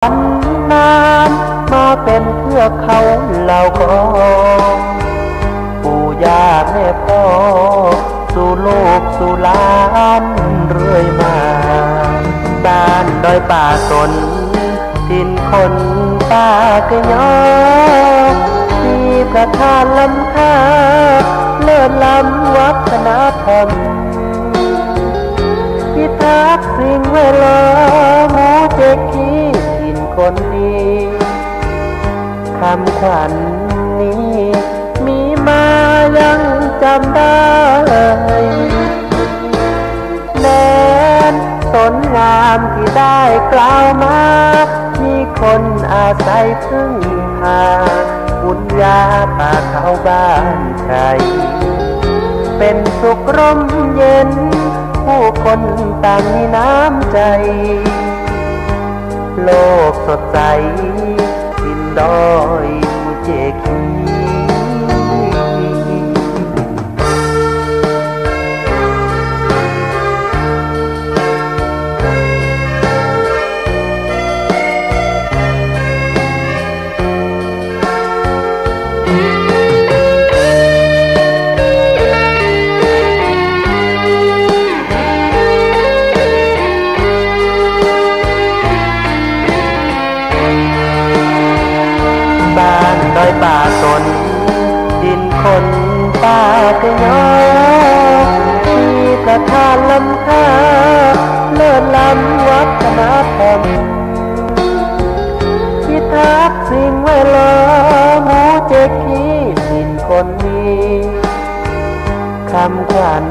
นานมาเป็นเพื่อเขาเล่าก่อน ปู่ย่าแม่พ่อสู่ลูกสู่หลานเรื่อยมา บ้านดอยป่าสน ถิ่นคนป่าเกยอ มีพระธาตุล้ำค่า เลิศล้ำวัฒนธรรม พิทักษ์สิ่งแวดล้อม หมู่เจกขี้ถิ่นคนดี คำขวัญนี้มีมายังจำได้ แดนสนงามที่ได้กล่าวมา มีคนอาศัยพึ่งพา บุญญาป่าเขาบ้านไคร เป็นสุขร่มเย็น ผู้คนต่างมีน้ำใจ โลกสดใส ถิ่นดอยภูเจกฮี บ้านดอยป่าสน ถิ่นคนป่าเกยอ มีพระธาตุล้ำค่า เลิศล้ำวัฒนธรรม พิทักษ์สิ่งแวดล้อม หมู่เจกขี้ถิ่นคนดี คำขวัญ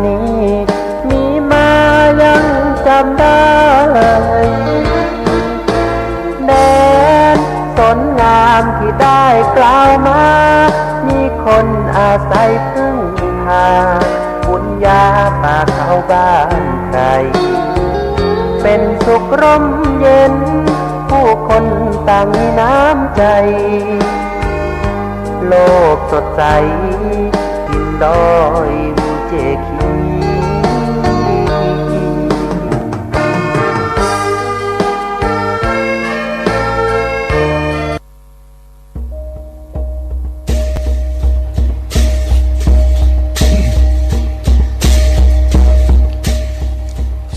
นี้มีมายังจำได้ แดนสนงามที่ได้กล่าวมา มีคนอาศัยพึ่งพา บุญญาป่าเขาบ้านไคร เป็นสุขร่มเย็น ผู้คนต่างมีน้ำใจ โลกสดใส ถิ่นดอยภูเจกฮี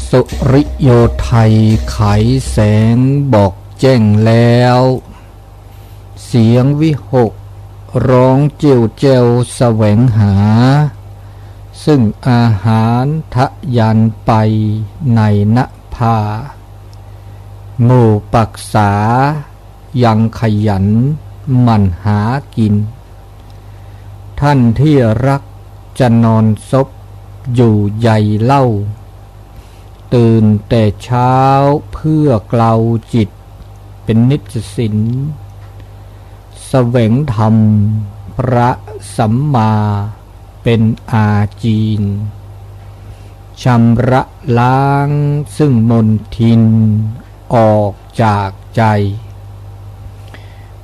สุริโยไทยไขแสงบอกแจ้งแล้ว เสียงวิหกร้องเจียวแจวแสวงหา ซึ่งอาหารทะยานไปในนภา หมู่ปักษายังขยันหมั่นหากิน ท่านที่รักจะนอนซบอยู่ใยเหล้า ตื่นแต่เช้าเพื่อเกลาจิตเป็นนิจสิน แสวงธรรมพระสัมมาเป็นอาจีน ชำระล้างซึ่งมลทินออกจากใจ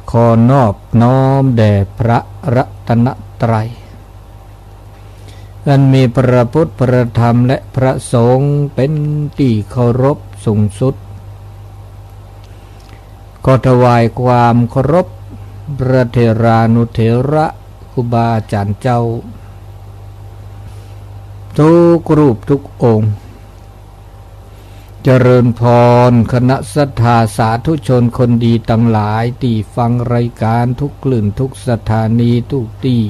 ขอนอบน้อมแด่พระรัตนตรัย อันมีพระพุทธพระธรรมและพระสงฆ์เป็นที่เคารพสูงสุด ขอถวายความเคารพพระเถรานุเถระครูบาอาจารย์เจ้า ทุกรูปทุกองค์ เจริญพรคณะศรัทธาสาธุชนคนดีทั้งหลายที่ฟังรายการทุกคลื่นทุกสถานีทุกที่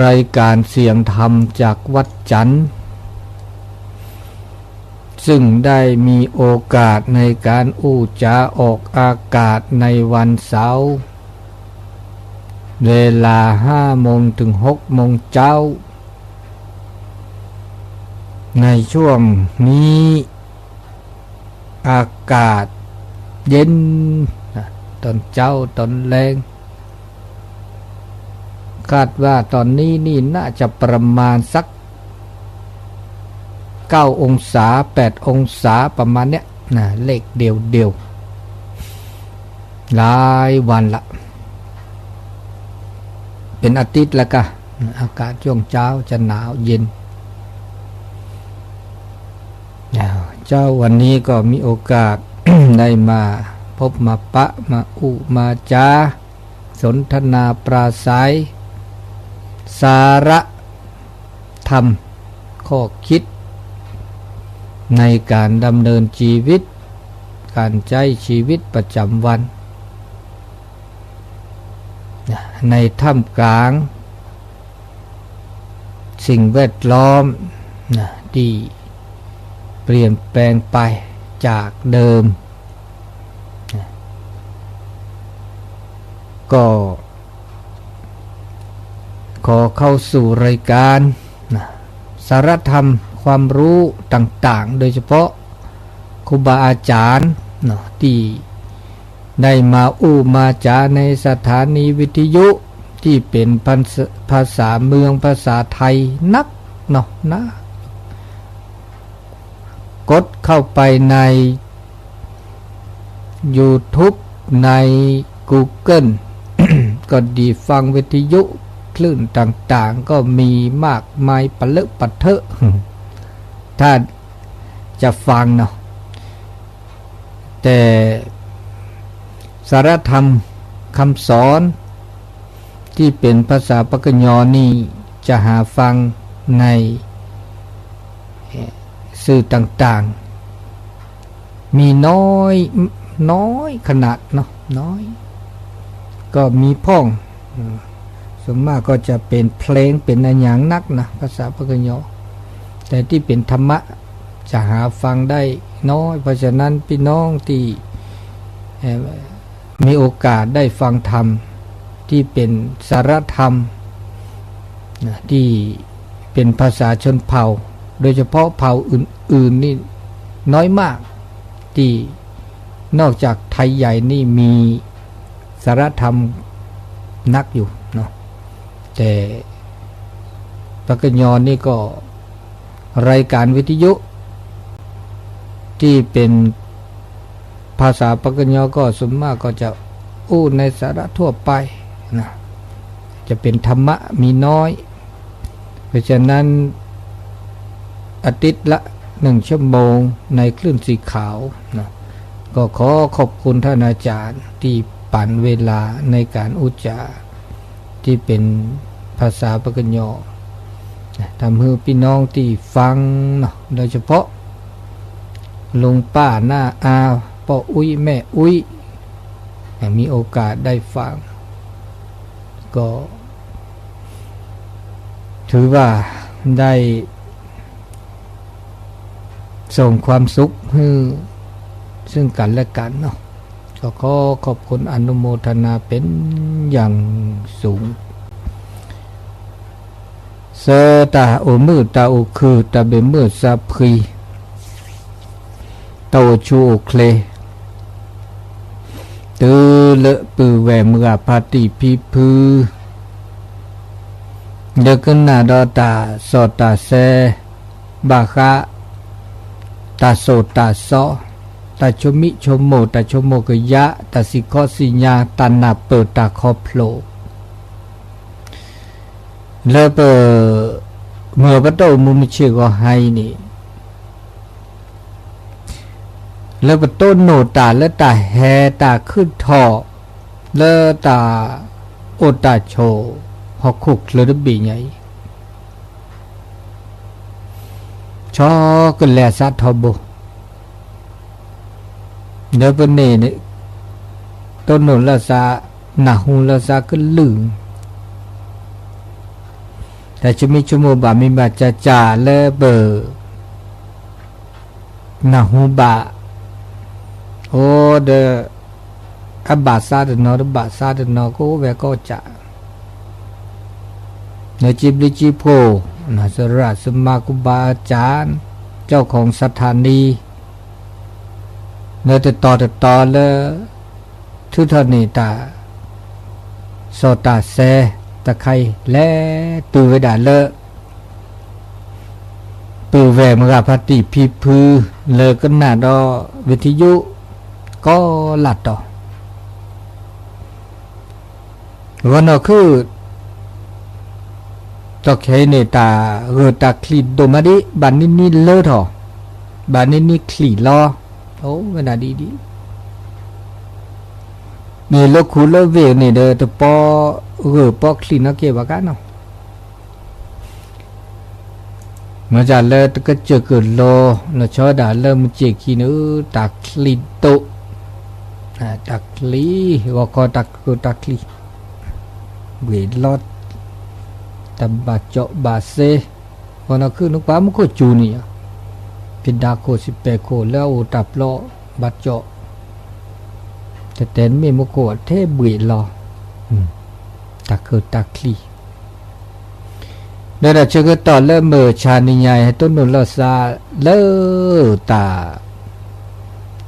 รายการเสียงธรรมจากวัดจันทร์ ซึ่งได้มีโอกาสในการอู้จาออกอากาศในวันเสาร์ เวลาห้าโมงถึงหกโมงเช้า ในช่วงนี้ อากาศเย็น ตอนเช้าตอนแลง คาดว่าตอนนี้นี่น่าจะประมาณสัก เก้าองศา แปดองศา ประมาณเนี้ยนะ เลขเดียวๆ หลายวันละ เป็นอาทิตย์ละกะ อากาศช่วงเช้าจะหนาวเย็น อ่า เช้าวันนี้ก็มีโอกาส ได้มาพบมาปะมาอู้มาจา สนทนาปราศรัย สาระธรรม ข้อคิด ในการดำเนินชีวิต การใช้ชีวิตประจำวัน ในท่ามกลางสิ่งแวดล้อมนะที่เปลี่ยนแปลงไปจากเดิมนะก็ขอเข้าสู่รายการนะสารธรรมความรู้ต่างๆ โดยเฉพาะครูบาอาจารย์เนาะที่ ได้มาอู้มาจ๋าในสถานีวิทยุที่เป็นภาษาภาษาเมืองภาษาไทยนักเนาะนะ กดเข้าไปใน YouTube ใน Google ก็ดีฟังวิทยุคลื่นต่างๆ ก็มีมากมายปะเลอะปะเทอะ ถ้าจะฟังเนาะ แต่สารธรรมคำสอนที่เป็นภาษาปากะยอนี่จะหาฟังในเอ่อสื่อต่างๆ มีน้อยน้อยขนาดเนาะน้อย ก็มีพ่องอืมส่วนมากก็จะเป็นเพลงเป็นอะหยังนักนะภาษาปากะยอ แต่ที่เป็นธรรมะจะหาฟังได้น้อย เพราะฉะนั้นพี่น้องที่เอ่อมีโอกาสได้ฟังธรรมที่เป็นสารธรรมนะที่เป็นภาษาชนเผ่า โดยเฉพาะเผ่าอื่นๆนี่น้อยมาก ที่นอกจากไทยใหญ่นี่มีสารธรรมนักอยู่เนาะ แต่ปากะยอนี่ก็รายการวิทยุที่เป็นภาษาปากะยอก็ส่วนมากก็จะอู้ในสาระทั่วไปนะ จะเป็นธรรมะมีน้อย เพราะฉะนั้นอาทิตย์ละหนึ่งชั่วโมงในคลื่นสีขาวนะ ก็ขอขอบคุณท่านอาจารย์ที่ปันเวลาในการอู้จ๋าที่เป็นภาษาปากะยอ ทำให้พี่น้องที่ฟังเนาะ โดยเฉพาะลุงป้าน้าอาป้ออุ๊ยแม่อุ๊ย มีโอกาสได้ฟัง ก็ถือว่าได้ส่งความสุขให้ซึ่งกันและกันเนาะ ก็ขอขอบคุณอนุโมทนาเป็นอย่างสูง ဆၢတၢ်အိၣ်မုာ်တၢ်အိၣ်ခုၣ် တၢ်ဘၣ်မုာ်စၢ်ဖှံ, တၢ်အိၣ်ဆူၣ်အိၣ်ချ့, တုၤလၢပုၢ်ဝဲၢ်မုၢ်ဂၤဖါတံၢ်ဖံဖု, လၢကနၣ်ဒီးတၢ်စီၣ်တၢ်ဆဲ, ဘၣ်ဃး တၢ်စိၣ်တၢ်စီ, တၢ်ဆိမိၣ်ဆိကမိၣ် တၢ်ဆိကမိၣ်ကယၢ်, တၢ်စံၣ်ခီစံၣ်ညါ, တၢ်နၢ်ပၢၢ်တၢ်ခီဖျိ လၢပ မ့ၢ်ပတၢ်အိၣ်မူမုၢ်ဆ့ၣ်ဂီၤဟါအံၤန့ၣ်, လၢပတိၢ်နီၣ်တၢ်လၢတၢ်ဟဲတၢ်ခုၣ်ထီၣ်, လၢတၢ်အိၣ်တၢ်ဆိး ဟီၣ်ခိၣ်ချၢတဘ့ၣ်ညါအံၤ, ဆီကလဲၤအသးထီဘိ လၢပန့ၣ် တိၢ်နီၣ်လၢသး, နၢ်ဟူလၢသးကလုၢ်, တၢ်ဆိမိၣ်ဆိကမိၣ်ဘၣ်မ့ၢ်ဘၣ်စၢ်စၢ်လၢပ နၢ်ဟူဘၣ်, အိၣ်ဒီး အဘၣ်သးတနီၤတဘၣ်သးတနီၤ ကအိၣ်ဝဲကီၢ်စၢ်, လၢကံဘျုးကံဖှိၣ်, စရၣ်စမါ ครูบาอาจารย์ เจ้าของสถานี လၢတတီၤတတီၤလၢ ထုးထီၣ်န့ၢ်တၢ် စီၣ်တၢ်ဆဲ တခါအံၤ လဲၤတုၤဝဲဒၣ်လၢ ပုၢ်ဝဲၢ်မုၢ်ဂၤဖါတံၢ်ဖံဖု လၢကနၣ်ဒီး ဝံၤထံယိၣ် ကိးလၢ်တီၤ ဂီၤနီၢ်ခုၣ် တီၢ်ခဲအံၤန့ၣ် တၢ်ဂၢၢ်တၢ်ချံၣ်ဒိၣ်မးဒံး ဘၣ်နံၣ်နံၣ်လၢထီၣ်, ဘၣ်န့ၢ်နံၣ်ချံးလီၤ, အိၣ်ဝဲဒၣ်ဒ်ဒ်, မ့ၢ်လၢခူလၢဝ့ၢ်န့ၣ်ဒီး တပီဂၢၢ်ပီချံးနီၢ်က့ဘၣ်ကါနီၤ, မ့ၢ်တၢ်လၢတကစၢၢ်ကလိၤ လီၤဆီဒၣ်လၢမုၢ်စ့ၢ်ခံန့ၣ် တၢ်ချံးဒိၣ်, တၢ်ချံး, ဂီၤခီတၢ်ကၢၢ်တၢ်ချံး, ဘှ့ၣ်လီၤ, တၢ်ဘၣ်ကၠီၣ်ဘၣ်စ့, ဂီၤနံၤခုၣ်နကွၢ်မူခိၣ်စူၤန့ၣ်, ဖံးဒၣ်ခိၣ်စံးပဲာ်ခိၣ်လၢအအိၣ်တၢ်ပျီဘၣ်ကၠီၣ်, တတဲမ့ၢ်မူခိၣ်ထဲဘှ့ၣ်လီၤ, တၢ်ကၢၢ်တၢ်ချံး ဒီးတၢ်ဆၢကတီၢ်လၢမုၢ်ဆါနံၤညါအံၤ ဟဲတိၢ်နီၣ်လိာ်သးလၢတၢ် လီၤတၢ်ကျဲ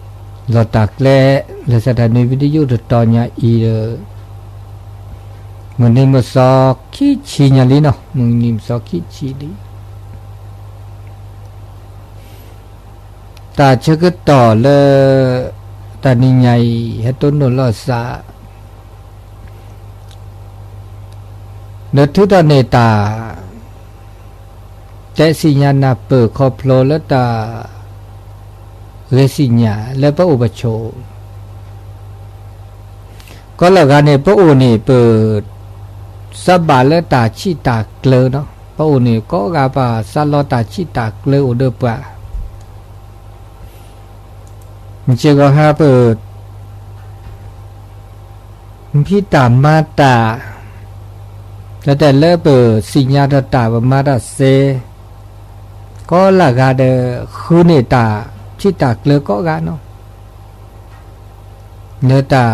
လၢစးထီၣ်န့ၣ် ဝံၤတယုၢ်တတီၤညါအံၤဒီး မုၢ်နံၤမုၢ်သီခံဆံညါလံနီၤ, မုၢ်နံၤမုၢ်သီခံဆံလံ. တၢ်ဆၢကတီၢ်လၢ တၢ်နံၤညါအံၤ ဟဲတိၢ်နီၣ်လိာ်သး ဒီးထုးထီၣ်န့ၢ်တၢ် တဲသ့ၣ်ညါနၢ်ပၢၢ်ခီဖျိလၢတၢ် ဂ့ၤသ့ၣ်ညါလၢပအိၣ်ပဆိး ကီလၢဂၤန့ၣ် ပအိၣ်န့ၣ် ပ သးဘၣ်လၢတၢ်ဆံးတၢ်ကျၢၤနီၤ, ပအိၣ်န့ၣ် ကိးဂၤပသးလီတၢ်ဆံးတၢ်ကျၢၤအိၣ်ဒီးပှၤ မ့ၢ်စ့ၢ်ကီးဟါပ ဖံးတၢ်မၤတၢ်, တၢ်တဲလၢပသ့ၣ်ညါထီၣ်တၢ်ပမၤတၢ်စ့, ကိးလၢဂၤဒီး ဃုန့ၢ်တၢ်ဆံးတၢ်ကျၢၤကိးဂၤနီၤ, လၢတၢ်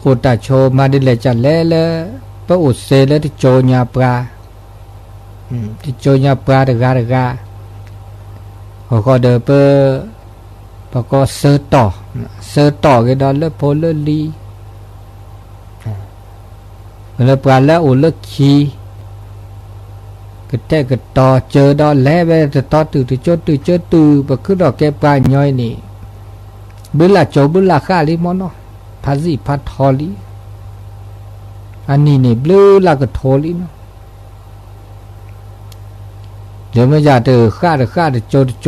အိၣ်တၢ်ဆိးမၤဒ်လဲၣ်ကလဲၣ်လၢ ပအိၣ်စ့လၢတကၠိညါပှၤ တကၠိညါပှၤတဂၤတဂၤ, အဃိဒီးပ ပကိးဆၢတီၢ်, ဆၢတီၢ်က့ၤဒီးလၢဖိလၢလံၤ, လၢပှၤလၢအအိၣ်လၢခံ, ကတဲာ်ကတီၤစၢၤဒီးလဲၤဝဲတတီၤတုၤတကၠိတုၤကၠိတုၤ ပခုထီၣ်ကဲပှၤညီအံၤန့ၣ်, ဘုလၢကၠိဘုလၢဃၣ်လံမ့ၢ်နီၤ, ဖးစံၣ်ဖးထီလံ, အနံၣ်န့ၣ်ဘျုးလၢကထိလံနီၤ. ဒီးမ့ၢ်ယၤတဃၣ်တဃၣ်တကၠိတကၠိဒီး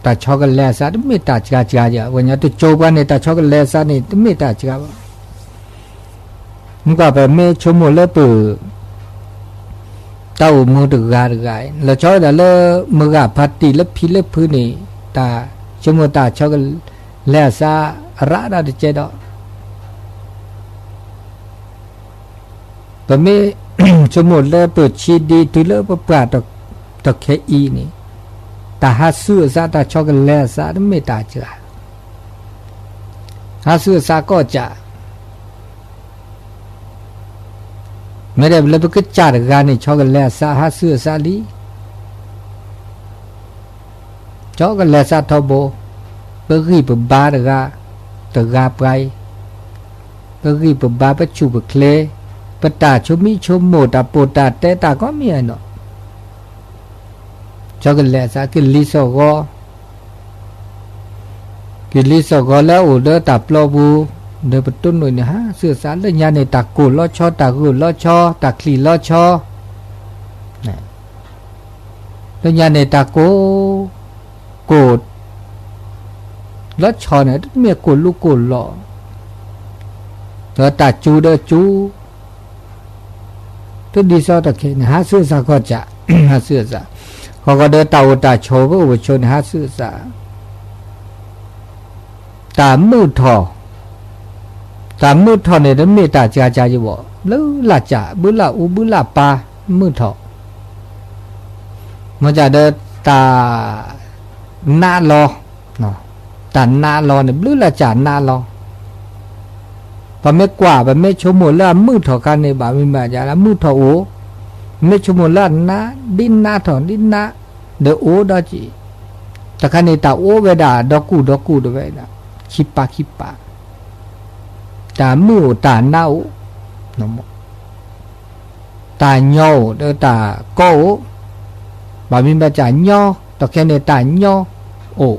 တၢ်ဆီကလဲအသးတမ့ၢ်တၢ်စှၤစှၤယၤ, ပှၤညီတကၠိပှၤန့ၣ် တၢ်ဆီကလဲအသးန့ၣ် တမ့ၢ်တၢ်စှၤဘၣ်. မ့ၢ်ကွၢ်ပမ့ၢ်ဆိကမိၣ်လၢပ တၢ်အိၣ်မူတဂၤတဂၤအံၤ လီၤဆီဝဲဒၣ်လၢမုၢ်ဂၤဖးတံၢ်လၢဖံလၢဖုန့ၣ် တၢ်ဆိကမိၣ်တၢ်ဆီကလဲအသးအရၣ်ဒၣ်တကဲဒီး ပမ့ၢ်ဆိကမိၣ်လၢပဆံးဒံးတုၤလၢပပှၢ်တခဲအံၤန့ၣ်, တၢ်ဟးဆူအသးတၢ်ဆီကလဲအသးတမ့ၢ်တၢ်စှၤ, ဟးဆူအသးကီၢ်စး, မ့ၢ်ဒၣ်လၢပကစၢ်တဂၤန့ၣ် ဆီကလဲအသးဟးဆူအသးလံ ဆီကလဲၤသးထီဘိ, ပဂံၢ်ပဘါတဂၤ, တဂၤပှၤအံၤ, ပဂံၢ်ပဘါပဆူၣ်ပချ့, ပတၢ်ဆိမိၣ်ဆိကမိၣ်တၢ်ပိာ်တၢ်တဲတၢ်ကိးမံၤအနီၤ, ဆီကလဲၤသးကလံၤသီၣ်ဂီၤ, ကလံၤသီၣ်ဂီၤလၢအအိၣ်လၢတၢ်ပျီပူၤ, ဒီးပတိၢ်နီၣ်န့ၣ် ဟးဆူအသးလၢညါန့ၣ် တၢ်ကိၢ်လီၤဆီ တၢ်ဂိၢ်လီၤဆီ တၢ်ချံးလီၤဆီ လၢညါန့ၣ် တၢ်ကိၢ်, ကိၢ်လီၤဆီန့ၣ် တမ့ၢ်ကိၢ်လူကိၢ်လီၤ, ဒီးတၢ်စူၤဒီးစူၤ, တဒ်သိးတခဲန့ၣ် ဟးဆူအသးကီၢ်စး, ဟးဆူအသး, ဃီဃီဒီးတၢ်အိၣ်တၢ်ဆိး ပအိၣ်ပဆိးန့ၣ် ဟးဆူအသး တၢ်မုာ်ထီၣ်, တၢ်မုာ်ထီၣ်န့ၣ် တမ့ၢ်တၢ်စှၤစှၤယဘၣ်, ဘုလၢ်စှၤ ဘုလၢ်အူ ဘုလၢ်ပၢ် မုာ်ထီၣ်, မ့ၢ်စ့ၢ်ဒီးတၢ်နးလီၤ, တၢ်နးလီၤန့ၣ် ဘုလၢ်စှၤနးလီၤ, ပမ့ၢ်ကွၢ် ပမ့ၢ်ဆိကမိၣ်လၢအမုာ်ထီၣ်ခါန့ၣ် ဘၣ်မ့ၢ်မ့ၢ်ယါလၢအမုာ်ထီၣ်အိၣ်, ပမ့ၢ်ဆိကမိၣ်လၢအနး ဒ်နးထီၣ်ဒ်နး ဒီးအိၣ်ဒီးက့ၤ, တခါန့ၣ် တၢ်အိၣ်ဝဲဒၣ်ဒီကူၣ်ဒီကူၣ်ဒီးဝဲဒၣ် ခံပာ်ခံပာ်, တၢ်မုာ်အိၣ် တၢ်နးအိၣ်, တၢ်ညီအိၣ် ဒီးတၢ်ကီအိၣ်, ဘၣ်မ့ၢ်မ့ၢ်စ့ၢ်ညီ တခဲန့ၣ် တၢ်ညီအိၣ်,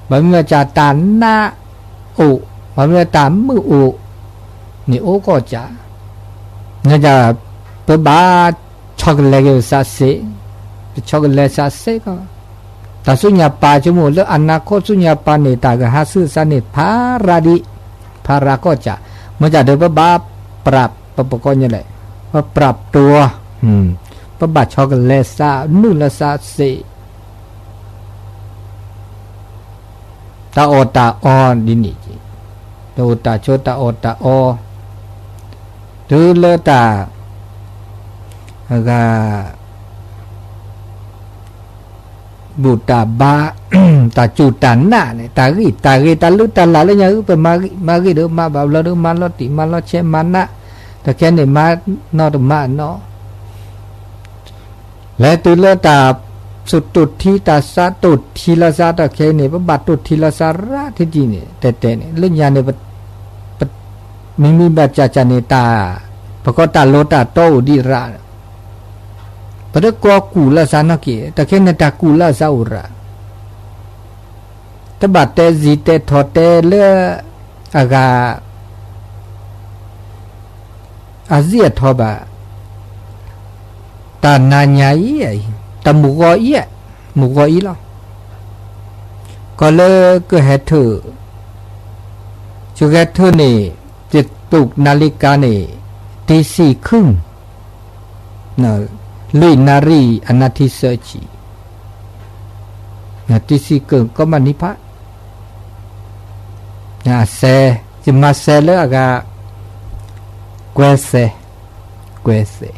ဘၣ်မ့ၢ်မ့ၢ်စ့ၢ်တၢ်နးအိၣ်, ဘၣ်မ့ၢ်မ့ၢ်တၢ်မုာ်အိၣ်, န့ၣ်အိၣ်ကီၢ်စး, နက ပဘၣ်ဆီကလဲက့ၤပသးစ့ၢ်, ပဆီကလဲသးစ့ၢ်ကီး တၢ်ဆူညါပၢ်ဆိကမိၣ်လၢအနၢ်ခိၣ်ဆူညါပၢ်န့ၣ် တၢ်ဂၤဟးဆူအစၢ်န့ၣ် ဖးရၤဒံး, ဖးရၤကီၢ်စး, မ့ၢ်တၢ်ဒီးပဘၣ်ပြး ပပကီၢ်ညါလဲၣ်, ပပြးပတီၤ, ပဘၣ်ဆီကလဲၤစး နုာ်လီၤစးစ့း တၢ်အီၣ်တၢ်အီဒ်န့ၣ်, တၢ်အိၣ်တၢ်ဆိးတၢ်အီၣ်တၢ်အီ, တုၤလၢတၢ် အဂၤ ဘူၣ်တၢ်ဘါ, တၢ်စူၢ်တၢ်နာ်န့ၣ် တၢ်ဂံၢ်တၢ်ဂ့ၤ တၢ်လုၢ်တၢ်လၢ်လၢညါအံၤ ပမၤဂံၢ်မၤဂ့ၤဒီး မၤဘၣ်ဘျီဒီး မၤလီၤတံၢ်မၤလီၤဆဲးမၤနး, တၢ်ခဲန့ၣ် မၤနီၢ်တမၤနီၢ် လဲၤတုၤလၢတၢ် စူၢ်တိၢ်ထံ တၢ်စးတိၢ်ထံလီၤစး တၢ်ခဲအံၤန့ၣ် ပဘၣ်တိၢ်ထံလီၤစးရၣ်ထံထံန့ၣ် တဲတဲန့ၣ် လၢညါန့ၣ် မ့မ့ၢ်ဘၣ်ကၢ်ကၢ်န့ၣ် တၢ် ပကီတၢ်လီတၢ်တီအိၣ်ဒံးရၣ်, ပတကီကူၣ်လီၤစးနီၢ်က့ၤ တၢ်ခဲန့ၣ် တၢ်ကူၣ်လီၤစးအိၣ်ရၣ်, တဘၣ်တဲစံးတဲထီၣ်တဲလၢ အဂၤ အစံးအထီၣ်ဘၣ်, တၢ်နၤညါအံၤ, တၢ်မုၢ်ဂီၤအံၤ, မုၢ်ဂီၤအံၤလီၤ. ကီၢ်လၢကဟဲထၢၣ်, ကဟဲထၢၣ်န့ၣ်, ယတူၢ်နၤလံကါန့ၣ်, တံဆံခု, လွံၢ်နၣ်ရံၣ်အနၢ်ထံဆၢဆံ, တံဆံကၢၢ်ကီမးနံၤဖး အစဲ, ယမၤစဲလၢအဂၤ, ကွဲစဲ, ကွဲစဲ,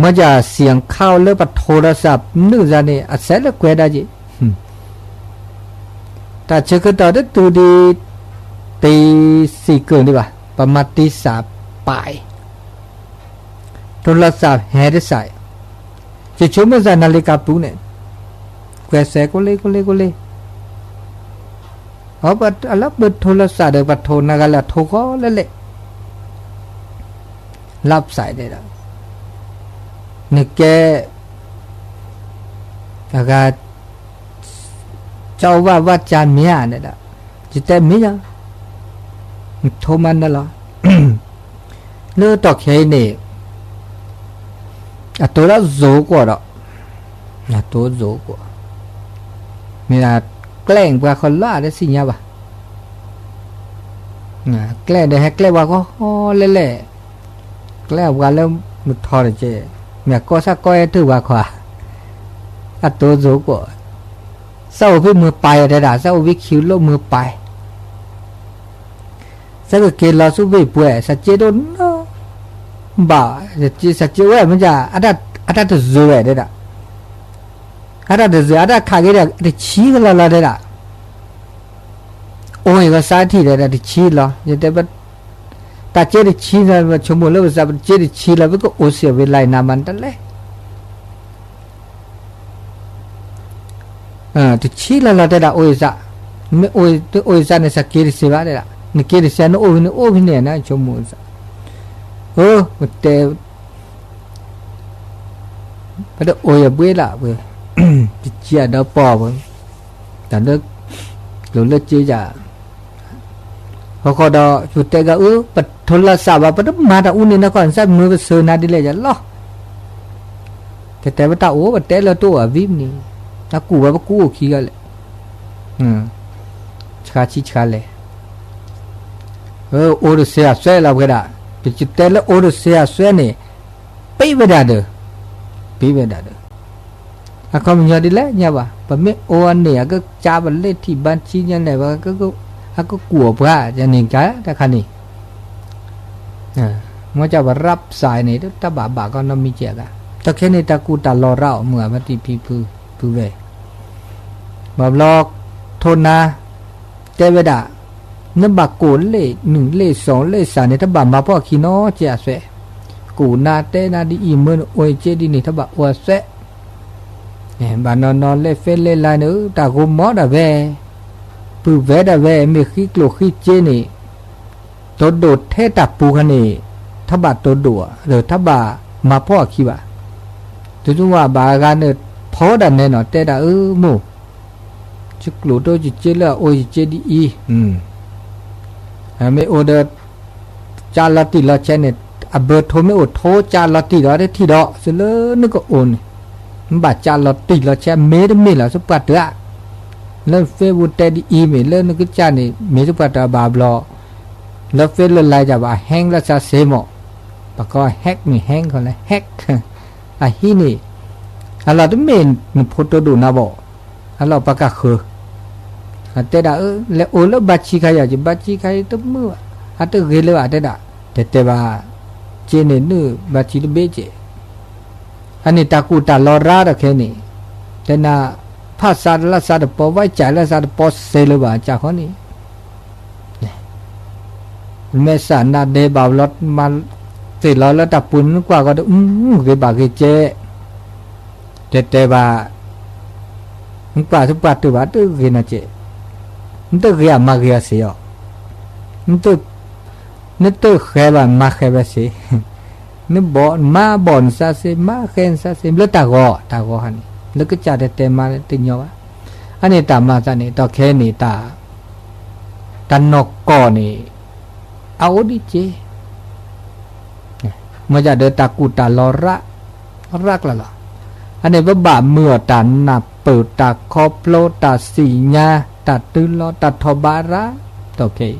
မ့ၢ်ယစံးခါအီၤလၢပထိလီၤစးနုာ်စးန့ၣ် အစဲလၢကွဲဒၣ်က့ၤ, တၢ်ဆၢကတီၢ်တတုၤဒံး, တံဆံကၢၢ်န့ၣ်ဘၣ် ပမၤတံစးပာ်အံၤ ထိလီၤစးဟဲတစး, ယဆိကမိၣ်စးနၤလံကါပူၤန့ၣ်, ကွဲစဲကိလ့ကိလ့ကိလ့, အလၢပထိလီၤစးဒီး ပထိနၤဂၤလၢအထိဃီလၢလဲၣ်, လၢပစးဒဲးဒီး, နကဲ အဂၤ ကၠီဝၣ်ဝၣ်ကၠါမ့ၢ်ဧါန့ၣ်ဒီး, ယတဲမ့ၢ်ယၤ, နထိမးနၢလီၤ, လၢတီၢ်ခဲအံၤန့ၣ်, အတိၤလၢအစိၤကွီၢ်ဒီး, အတိၤစိၤကွီၢ်, မ့ၢ်ဒၣ်ကျဲပှၤဃီလၢအတသ့ၣ်ညါဘၣ်, ကျဲဒီးဟဲကျဲပှၤဃီလဲၣ်လဲၣ်, ကျဲပှၤလၢမုၢ်ထီၣ်တက့ၢ်, မ့ၢ်ကီၢ်ဆၣ်ကီၢ်အဲၣ်တၢၢ်ပှၤခီ, အတိၤစိၤကွီၢ်, စးအိၣ်ဖဲမုၢ်ပၢ်ယတဲဒၣ် စးအိၣ်ဖဲခံလိၣ်မုၢ်ပၢ် စးကက့ၤလီၤဆူဝ့ၢ်ပှဲၤ စးက့ဒိၣ်နီၢ်, ဘၣ်, စးက့ဝဲမ့ၢ်ဒၣ်, အတၢ်တစၢၤဝဲတဲဒၣ်, အတၢ်တစၢၤ အတၢ်ခးက့ၤဒီး တဆံကလီလီၤတဲဒၣ်, အိၣ်အံၤကစးထံၣ်ဒီး တဆံလီၤ, ယတဲ, တၢ်က့တဆံလီၤ ပဆိကမိၣ်လၢပစး ပက့တဆံလီၤ ပကအိၣ်စ့ၢ်ဝဲလၢနၤမၤတလဲၣ် တဆံလီၤလီၤတဲဒၣ်အိၣ်အံၤစး, မ့ၢ်အိၣ်အံၤစးန့ၣ် စးက့တစ့ဘၣ်တဲဒၣ်, နက့တစ့ နအိၣ်ဖဲန့ၣ် အိၣ်ဖဲန့ၣ် နဆိကမိၣ်စး, အၢ, ပတဲ, ပတအိၣ်ယဘှ့လၢ်ဝဲ, ပကံအဒီပီၢ်ဝဲ, တၢ်လၢ, ကျိၤလၢက့ယၤ ဟီဃီဒီး ယတဲဂၤအၢ ပထိလီၤစးဘၣ် ပတမၤတၢ်အူန့ၣ်နီၢ်ကီၢ် နစးမၢပစၢၤနၤဒ်လဲၣ်ယၤလီၤ, ကတဲပတၢ်အိၣ် ပတဲလၢတအိၣ်အဝံၣ်မနုၤ, တၢ်ကူၣ်ဘၣ်ပကူၣ်အိၣ်ခံဂၤလဲၣ်, ဆှါဆံဆှါလဲၣ်, အိၣ်တစ့အစွဲလီၤဝဲဒၣ်, ပတဲလၢအိၣ်တစ့အစွဲန့ၣ်, ပ့ၤဝဲဒၣ်ဒီး, ပ့ၤဝဲဒၣ်ဒီး အခီပညီဒ်လဲၣ်ညါဘၣ်, ပမ့ၢ်အိၣ်အန့ၣ် အကစၢ်ပလဲၤထံၣ်ဘါထံညါန့ၣ် အကကူၣ်အီၤပှၤန့ၣ် တၢ်ခါန့ၣ်, မ့ၢ်ကပရၢပစးန့ၣ် တၢ်ဘၣ်ဘၣ်ကီနီတမံၤကဲဂၤ, တၢ်ခဲန့ၣ် တၢ်ကူၣ်တၢ်လီၤရၣ်အိၣ်မုၢ်ဂၤမၤတံဖံဖု, ဖုဝဲ, ဘၣ်ဘျီ, ထိနၤ, တဲဝဲဒၣ်, နဘၣ်ကိးလ့ၣ်နုာ်လ့ၣ်စီၤလ့ၣ်စးန့ၣ် တဘၣ်မၤဖှီၣ်အခံနီတစဲးအစွဲ, ကိးနၤတဲနၤဒ်အံၤ မၢနအိၣ်အံၤက့ဒ်န့ၣ် တဘၣ်အိၣ်အစွဲ ဘၣ်နီၢ်နီၢ်လဲၤဖဲလဲၤလါန့ၣ် တၢ်ဂိၢ်မီဒၣ်ဝဲ, ပုၢ်ဝဲဒၣ်ဝဲ မ့ၢ်ဃံကျိၣ်ဃံစ့န့ၣ်, တိၢ်ဒိၣ်ထဲတၢ်ပူၤခါန့ၣ်, တဘၣ်တိၢ်ဒိၣ်, ဒီးတဘၣ်မၤဖှီၣ်အခံဘၣ်. တုၤမ့ၢ်ဘၣ်အဂၤန့ၣ် ဖီဒၣ်နဲနီၤ တဲဒၣ်အၢမိၢ်, ယကျိၣ်ဒိယစ့လၢအအိၣ်ယစ့ဒ်အံၤ, မ့ၢ်အိၣ်ဒီး ကၢလီၤတံၢ်လီၤဆဲးန့ၣ်, အဘၢထိမ့ၢ်အိၣ်ထိကၢလီၤတံၢ်ဒီးတထံၣ်ဒီး စ့လၢနကအိၣ်န့ၣ်, နဘၣ်ကၢလီၤတံၢ်လီၤဆဲး မ့တမ့ၢ်လီၤ စပှၢ်တၢၢ်ဧါ လၢ Facebook တဲဒ်အံၤမ့ၢ် လၢနကစၢ်န့ၣ် မ့ၢ်တပှၤတၢ်ဘၣ်ဘျီ, လၢ Facebook လၢ line တၢ်ဘၣ် hack လၢစးစ့မး, ပှၤကီ hack န့ၣ် hack ခီလဲၣ် hack အဟံၣ်န့ၣ်, အလီၢ်တမ့ၢ်နဖိတိဒိၣ်နၤဘၣ်, အလီၢ်ပှၤကဃၢၤ, အတဲဒၣ်အၢ လဲၤအိၣ်လၢဘါဆံခါယၤက့ၤ ဘါဆံခါအံၤတမုာ်ဘၣ်, အတဂ့ၤလၢၤဘၣ်တဲဒၣ်, တဲတဲဘၣ်, က့န့ၣ်နုာ်ဘါဆံတဘ့ၣ်က့ၤ အန့ၣ်တၢ်ကူၣ်တၢ်လီၤရၢ်ဒီးခဲအံၤန့ၣ်, တဲနၤ, ဖးစးလၢစးတပီၤ ဝဲကၢ်လၢစးတပီၤစ့လၢၤဘၣ် ကၢ်ခီန့ၣ်, မဲာ်ဆှးနါဒဲးဘၣ်လီၤမၤ, သ့ၣ်လီၤလၢတၢ်ပူၤန့ၣ် နကွၢ်ဂီၤဒီး ဂ့ၤဘၣ်ဂ့ၤကဲ, တဲတဲဘၣ်, နကွၢ်သပှၢ်တၢၢ်ဘၣ်တဂ့ၤနီၤကဲ, နတဂ့ၤအမၤဂ့ၤအီၤစ့ၢ်အီၤ, နတဃဲဘၣ်မၤဃဲဝဲစ့ၢ်, နဘီၣ်မၤဘီၣ်နစးစ့ၢ် မၤဃဲနစးစ့ၢ် လၢတၢ်ဂီၤ တၢ်ဂီၤဟါန့ၣ် လၢကစၢ်တဲတဲမၤတညီဘၣ်, အန့ၣ်တၢ်မၤသးန့ၣ် ဒီးခဲအံၤန့ၣ် တၢ်နီၢ်ကီၢ်န့ၣ် အအိၣ်ဒ်က့ မ့ၢ်ဒၣ်ဒီးတၢ်ကူၣ်တၢ်လီၤရၢ်, ရၢ်ကျါလီၤ. အန့ၣ်ပဘၣ်မုာ်အီၤတၢ်နၢ်ပၢၢ် တၢ်ခီဖျိ တၢ်သ့ၣ်ညါ တၢ်တုၤလီၤ တၢ်ထီၣ်ဘးရၢ်, ဒီးခဲ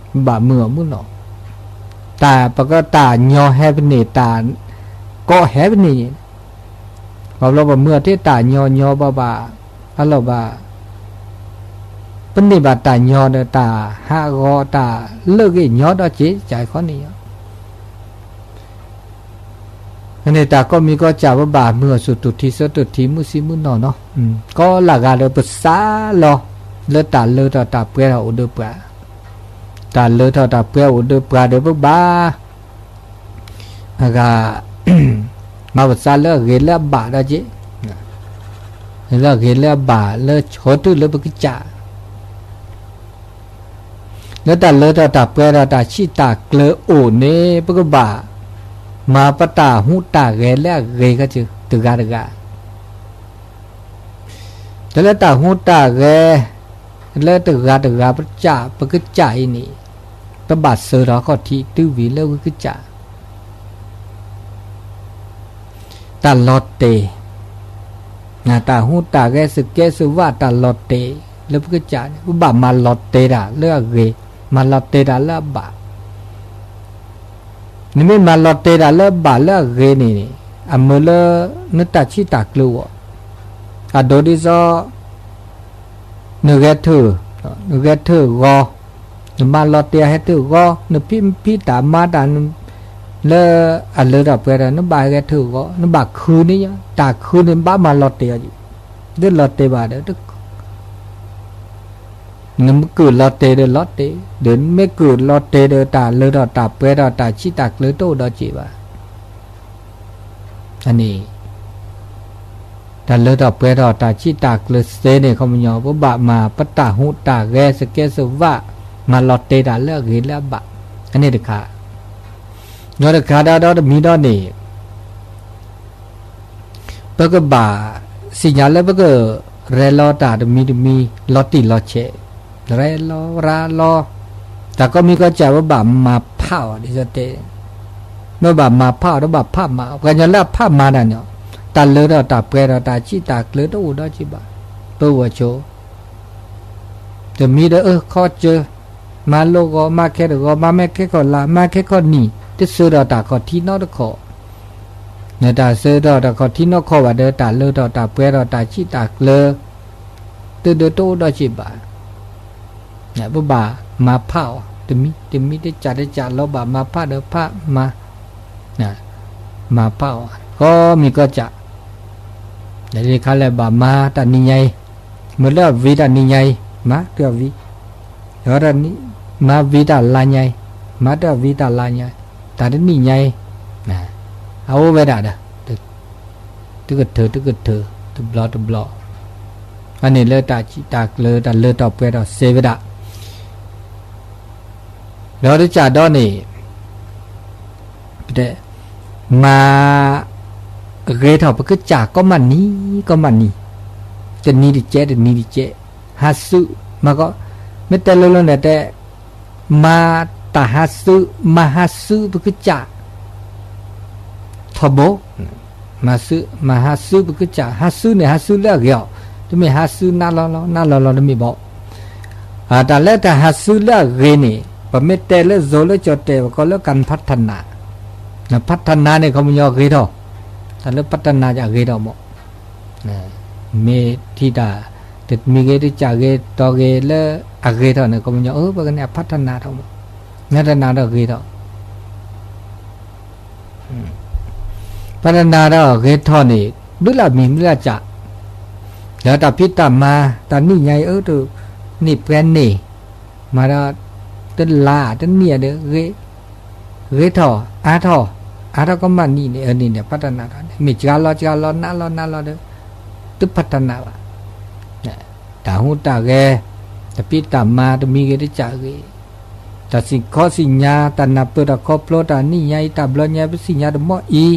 အံၤ ပဘၣ်မုာ်အီၤမုၢ်နီၤ, တၢ်ပကတၢ်ညီဟဲဖဲန့ၣ် တၢ်ကီဟဲဖဲန့ၣ်, ဘၣ်ဘျီပမုာ်အီၤထဲတၢ်ညီညီဘၣ်ဘၣ်, အလီၢ်ဘၣ် ပန့ၢ်ဘၣ်တၢ်ညီဒီးတၢ်ဟးဂီၤတၢ်လၢအဂ့ၢ်ညီဒီးက့ၤ ကၢ်ခီန့ၣ်, အန့ၣ်တၢ်ကိးမံၤကိးကၢ် ပဘၣ်မုာ်အီၤဆူၣ်တူၢ်ထံဆၢတူၢ်ထံ မုၢ်ဆံမုၢ်နီၢ်နီၤ, ကိးလၢဂၤဒီးပစးလီၤ လၢတၢ်လၢထီၣ်တၢ်ပှဲၤထီၣ်အိၣ်ဒီးပှၤ, တၢ်လၢထီၣ်တၢ်ပှဲၤအိၣ်ဒီးပှၤဒီးပဘၣ် အဂၤ မၤပသးလၢအဂ့ၤလၢအဘၣ်ဒီးက့ၤ, လၢအဂ့ၤလၢအဘၣ် လၢဆိတုၤလၢပကစၢ်, လၢတၢ်လၢထီၣ်တၢ်ပှဲၤထီၣ်တၢ်ဆံၣ်တၢ်ကျၢၤအိၣ်န့ၣ် ပကဘၣ်မၤပတၢ်ဟူးတၢ်ဂဲၤလၢအဂ့ၤကတၢၢ်တဂၤတဂၤ တၢ်လၢတၢ်ဟူးတၢ်ဂဲၤ လၢတဂၤတဂၤပကစၢ် ပကစၢ်အံၤန့ၣ် ပဘၣ်စၢၤထီၣ်ခီၣ်ထံးတုၤဝံၤလၢဝံကစၢ် တၢ်လီၤတဲာ်, တၢ်ဟူးတၢ်ဂဲၤစကဲစဝးတၢ်လီၤတဲာ်လၢပကစၢ်န့ၣ် ပဘၣ်မၤလီၤတဲာ်တၢ်လၢအဂ့ၤ, မၤလီၤတဲာ်တၢ်လၢအဘၣ် နမ့ၢ်မၤလီၤတဲာ်တၢ်လၢအဘၣ်လၢအဂ့ၤန့ၣ် အမုာ်လၢ နတၢ်ဆံၣ်တၢ်ကျၢၤအဂီၢ်, အဒိဒ်သိး နဂဲၤထၢၣ်, နဂဲၤထၢၣ်ဂီၤ, နမၤလီၤတဲာ်ဟဲထၢၣ်ဂီၤ, နဖံးဖံးတၢ်မၤတၢ် လၢအလၢထီၣ်ပှဲၤထီၣ် နဘၣ်ဟဲဂဲၤထၢၣ်ဂီၤ, နဘၣ်ခုန့ၣ်, တၢ်ခုန့ၣ် ဘၣ်မၤလီၤတဲာ်အီၤ, တလီၤတဲာ်ဘၣ်ဒီး နမ့ၢ်ကလီၤတဲာ်ဒီးလီၤတဲာ်, ဒီးနမ့ၢ်ကလီၤတဲာ်ဒီးတၢ်လၢထီၣ်တၢ်ပှဲၤထီၣ်တၢ်ဆံၣ်တၢ်ကျၢၤတအိၣ်ဒီးက့ၤဘၣ်. အန့ၣ် တၢ်လၢထီၣ်ပှဲၤထီၣ်တၢ်ဆံၣ်တၢ်ကျၢၤသ့န့ၣ် ခီပညီ ပဘၣ်မၤပတၢ်ဟူးတၢ်ဂဲၤစကဲစဝး, မၤလီၤတဲာ်တၢ်လၢအဂ့ၤလၢအဘၣ်, အန့ၣ်တခါ, ဒီးတခါဒီးတမံၤဒီးန့ၣ် ပကဘၣ် သ့ၣ်ညါလၢပကရဲၣ်လီၤတၢ်တမံၤတမံၤ လီၤတံၢ်လီၤဆဲး, ရဲၣ်လီၤရၤလီၤ, တၢ်ကိးမံၤကိးကၢ် ပဘၣ်မၤဖးအီၤဒ်သိးတဲ, ပဘၣ်မၤဖးအီၤ ပဘၣ်ဖးမၤအီၤ, ပှၤကညီလၢအဖးမၤတၢ်န့ၣ်, တၢ်လၢထီၣ်တၢ်ပှဲၤထီၣ်တၢ်ဆံၣ်တၢ်ကျၢၤတအိၣ်ဒီးက့ၤဘၣ်, ပဝဲဆိ တမံၤဒီးအၢခီစၢၤ, မၤလိဂီၤ မၤခဲတဂီၤ မၤမဲာ်ခဲခီၣ်လာ် မၤခဲခီၣ်နံၣ် တစၢၤထီၣ်တၢ်ခီၣ်ထံးနီတခီၣ်, နတၢ်စၢၤထီၣ်တၢ်ခီၣ်ထံးနီတခီၣ်ဘၣ်ဒီး တၢ်လၢထီၣ်တၢ်ပှဲၤထီၣ်တၢ်ဆံၣ်တၢ်ကျၢၤ တဒၢတအိၣ်ဒီးက့ၤဘၣ်. ပဘၣ်မၤဖးအီၤ တမံၤတမံၤ တကၢ်တကၢ် လီၤဘၣ်မၤဖးဒီးဖးမၤ, မၤဖးအီၤ ကိးမံၤကိးကၢ်, တခါလဲၣ်ဘၣ်မၤတၢ်နံၤညါအံၤ, မ့ၢ်လၢအဝံၤတၢ်နံၤညါအံၤ မၤတၢ်အဝံၤ, မၤဝံၤတၢ်လါညါအံၤ, မၤတၢ်အဝံၤတၢ်လါညါ, တၢ်တနံၤညါအံၤ, အအိၣ်ဝဲဒၣ်ဒီး တကထၢၣ်တကထၢၣ် တဘျီတဘျီ, အန့ၣ်လၢတၢ်ဆံၣ်တၢ်ကျၢၤ တၢ်လၢထီၣ်ပှဲၤထီၣ်စ့ဝဲဒၣ်, ဒီးတကၢ်ဒီးန့ၣ် ပတဲ မၤဂ့ၤထီၣ်ပကစၢ်ကိးမုၢ်နံၤကိးမုၢ်နံၤ, တနံၤတကဲး တနံၤတကဲး, ဟးဆူ, မ့ၢ်တဲလိၤလိၤန့ၣ်တဲ မၤတၢ်ဟးဆူ, မၤဟးဆူပကစၢ် ထီဘိ, မၤဟးဆူပကစၢ်, ဟးဆူန့ၣ် ဟးဆူလၢအဂ့ၤအီၤ, တမ့ၢ်ဟးစုနးလီၤလီၤ နးလီၤလီၤတမ့ၢ်ဘၣ်. တၢ်လၢတၢ်ဟးစုလၢအဂ့ၤန့ၣ် ပမ့ၢ်တဲလၢ ဇိလၢကၠီၣ်တဲၣ် ပကိးလၢ การพัฒนา, พัฒนา န့ၣ် ခီပညီဂ့ၤထီၣ်, တၢ်လၢ พัฒนา အဂ့ၤထီၣ်မး, မ့ၢ်ထံၣ်တၢ် တမံၤဂ့ၤတကးဂ့ၤ တီၤဂ့ၤလၢအဂ့ၤထီၣ်န့ၣ် ခီပညီ အၢ ပကန့ၣ် အ พัฒนา ထီၣ်မး, พัฒนา ဒီးဂ့ၤထီၣ် พัฒนา ဒီးဂ့ၤထီၣ်န့ၣ် ဘျုးလၢမံၤဘျုးလၢကး, ဒီးတၢ်ဖံးတၢ်မၤ တၢ်နံၣ်ညါအံၤ အၢ တနံၣ်ပှဲၤန့ၣ်, မၤဒီး တလါတနံၣ်ဒီး ဂ့ၤထီၣ် အါထီၣ်, အါထီၣ်ကမၣ်နံၣ်န့ၣ် အန့ၣ်န့ၣ် พัฒนา ထီၣ်န့ၣ် မ့ၢ်စှၤလီၤစှၤလီၤ နးလီၤနးလီၤဒီး တ พัฒนา ဘၣ်. တၢ်ဟူးတၢ်ဂဲၤ တၢ်ဖံးတၢ်မၤ တမံၤဂ့ၤတကးဂ့ၤ, တၢ်စံၣ်ခီစံၣ်ညါ တၢ်နၢ်ပၢၢ်တၢ်ခီဖျိ တၢ်နံၣ်ညါအံၤ တၢ်ဘျီညါ ပသ့ၣ်ညါတမံၤအံၤ,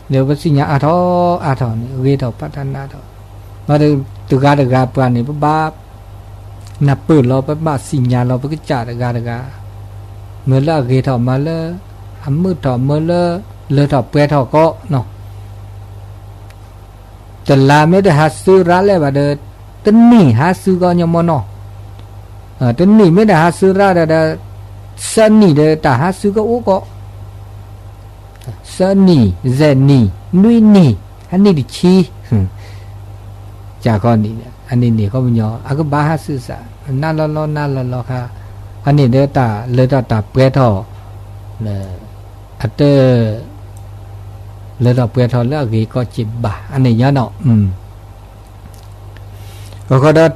ဒီးပသ့ၣ်ညါအါထီၣ်အါထီၣ်န့ၣ် ဂ့ၤထီၣ် พัฒนา ထီၣ်, ဘၣ်ဒီးတဂၤတဂၤပှၤန့ၣ် ပဘၣ်နၢ်ပၢၢ်လီၤ ပဘၣ်သ့ၣ်ညါလီၤ ပကစၢ်တဂၤတဂၤ, မ့ၢ်လၢအဂ့ၤထီၣ် မ့ၢ်လၢအမုာ်ထီၣ် မ့ၢ်လၢအလၢထီၣ်ပှဲၤထီၣ်ကီးနီၤ တလါမ့ၢ်တဟးစုရၤလဲၣ်ဘၣ်ဒီး တနံၣ်ဟးစုကီးညီမီၢ်နီၤ, တနံၣ်မ့ၢ်တဟးစုရၤဒီး သၢနံၣ်ဒီးတၢ်ဟးစုကအိၣ်ကီး, သၢနံၣ် ယဲၢ်နံၣ် နွံနံၣ် အနံၣ်တဆံ ကၢ်ခီနံၣ် အန့ၣ်န့ၣ် ခီပညီ အကဘၣ်ဟးစုစ့ၢ် နးလီၤလီၤနးလီၤလီၤခါ, အန့ၣ်ဒီးတၢ်လၢထီၣ်တၢ်ပှဲၤထီၣ် အတ လၢထီၣ်ပှဲၤထီၣ်လၢအဂ့ၤကီးစ့ၢ်ဘၣ် အန့ၣ်ညါနီၤ, အဃိဒီးတၢ်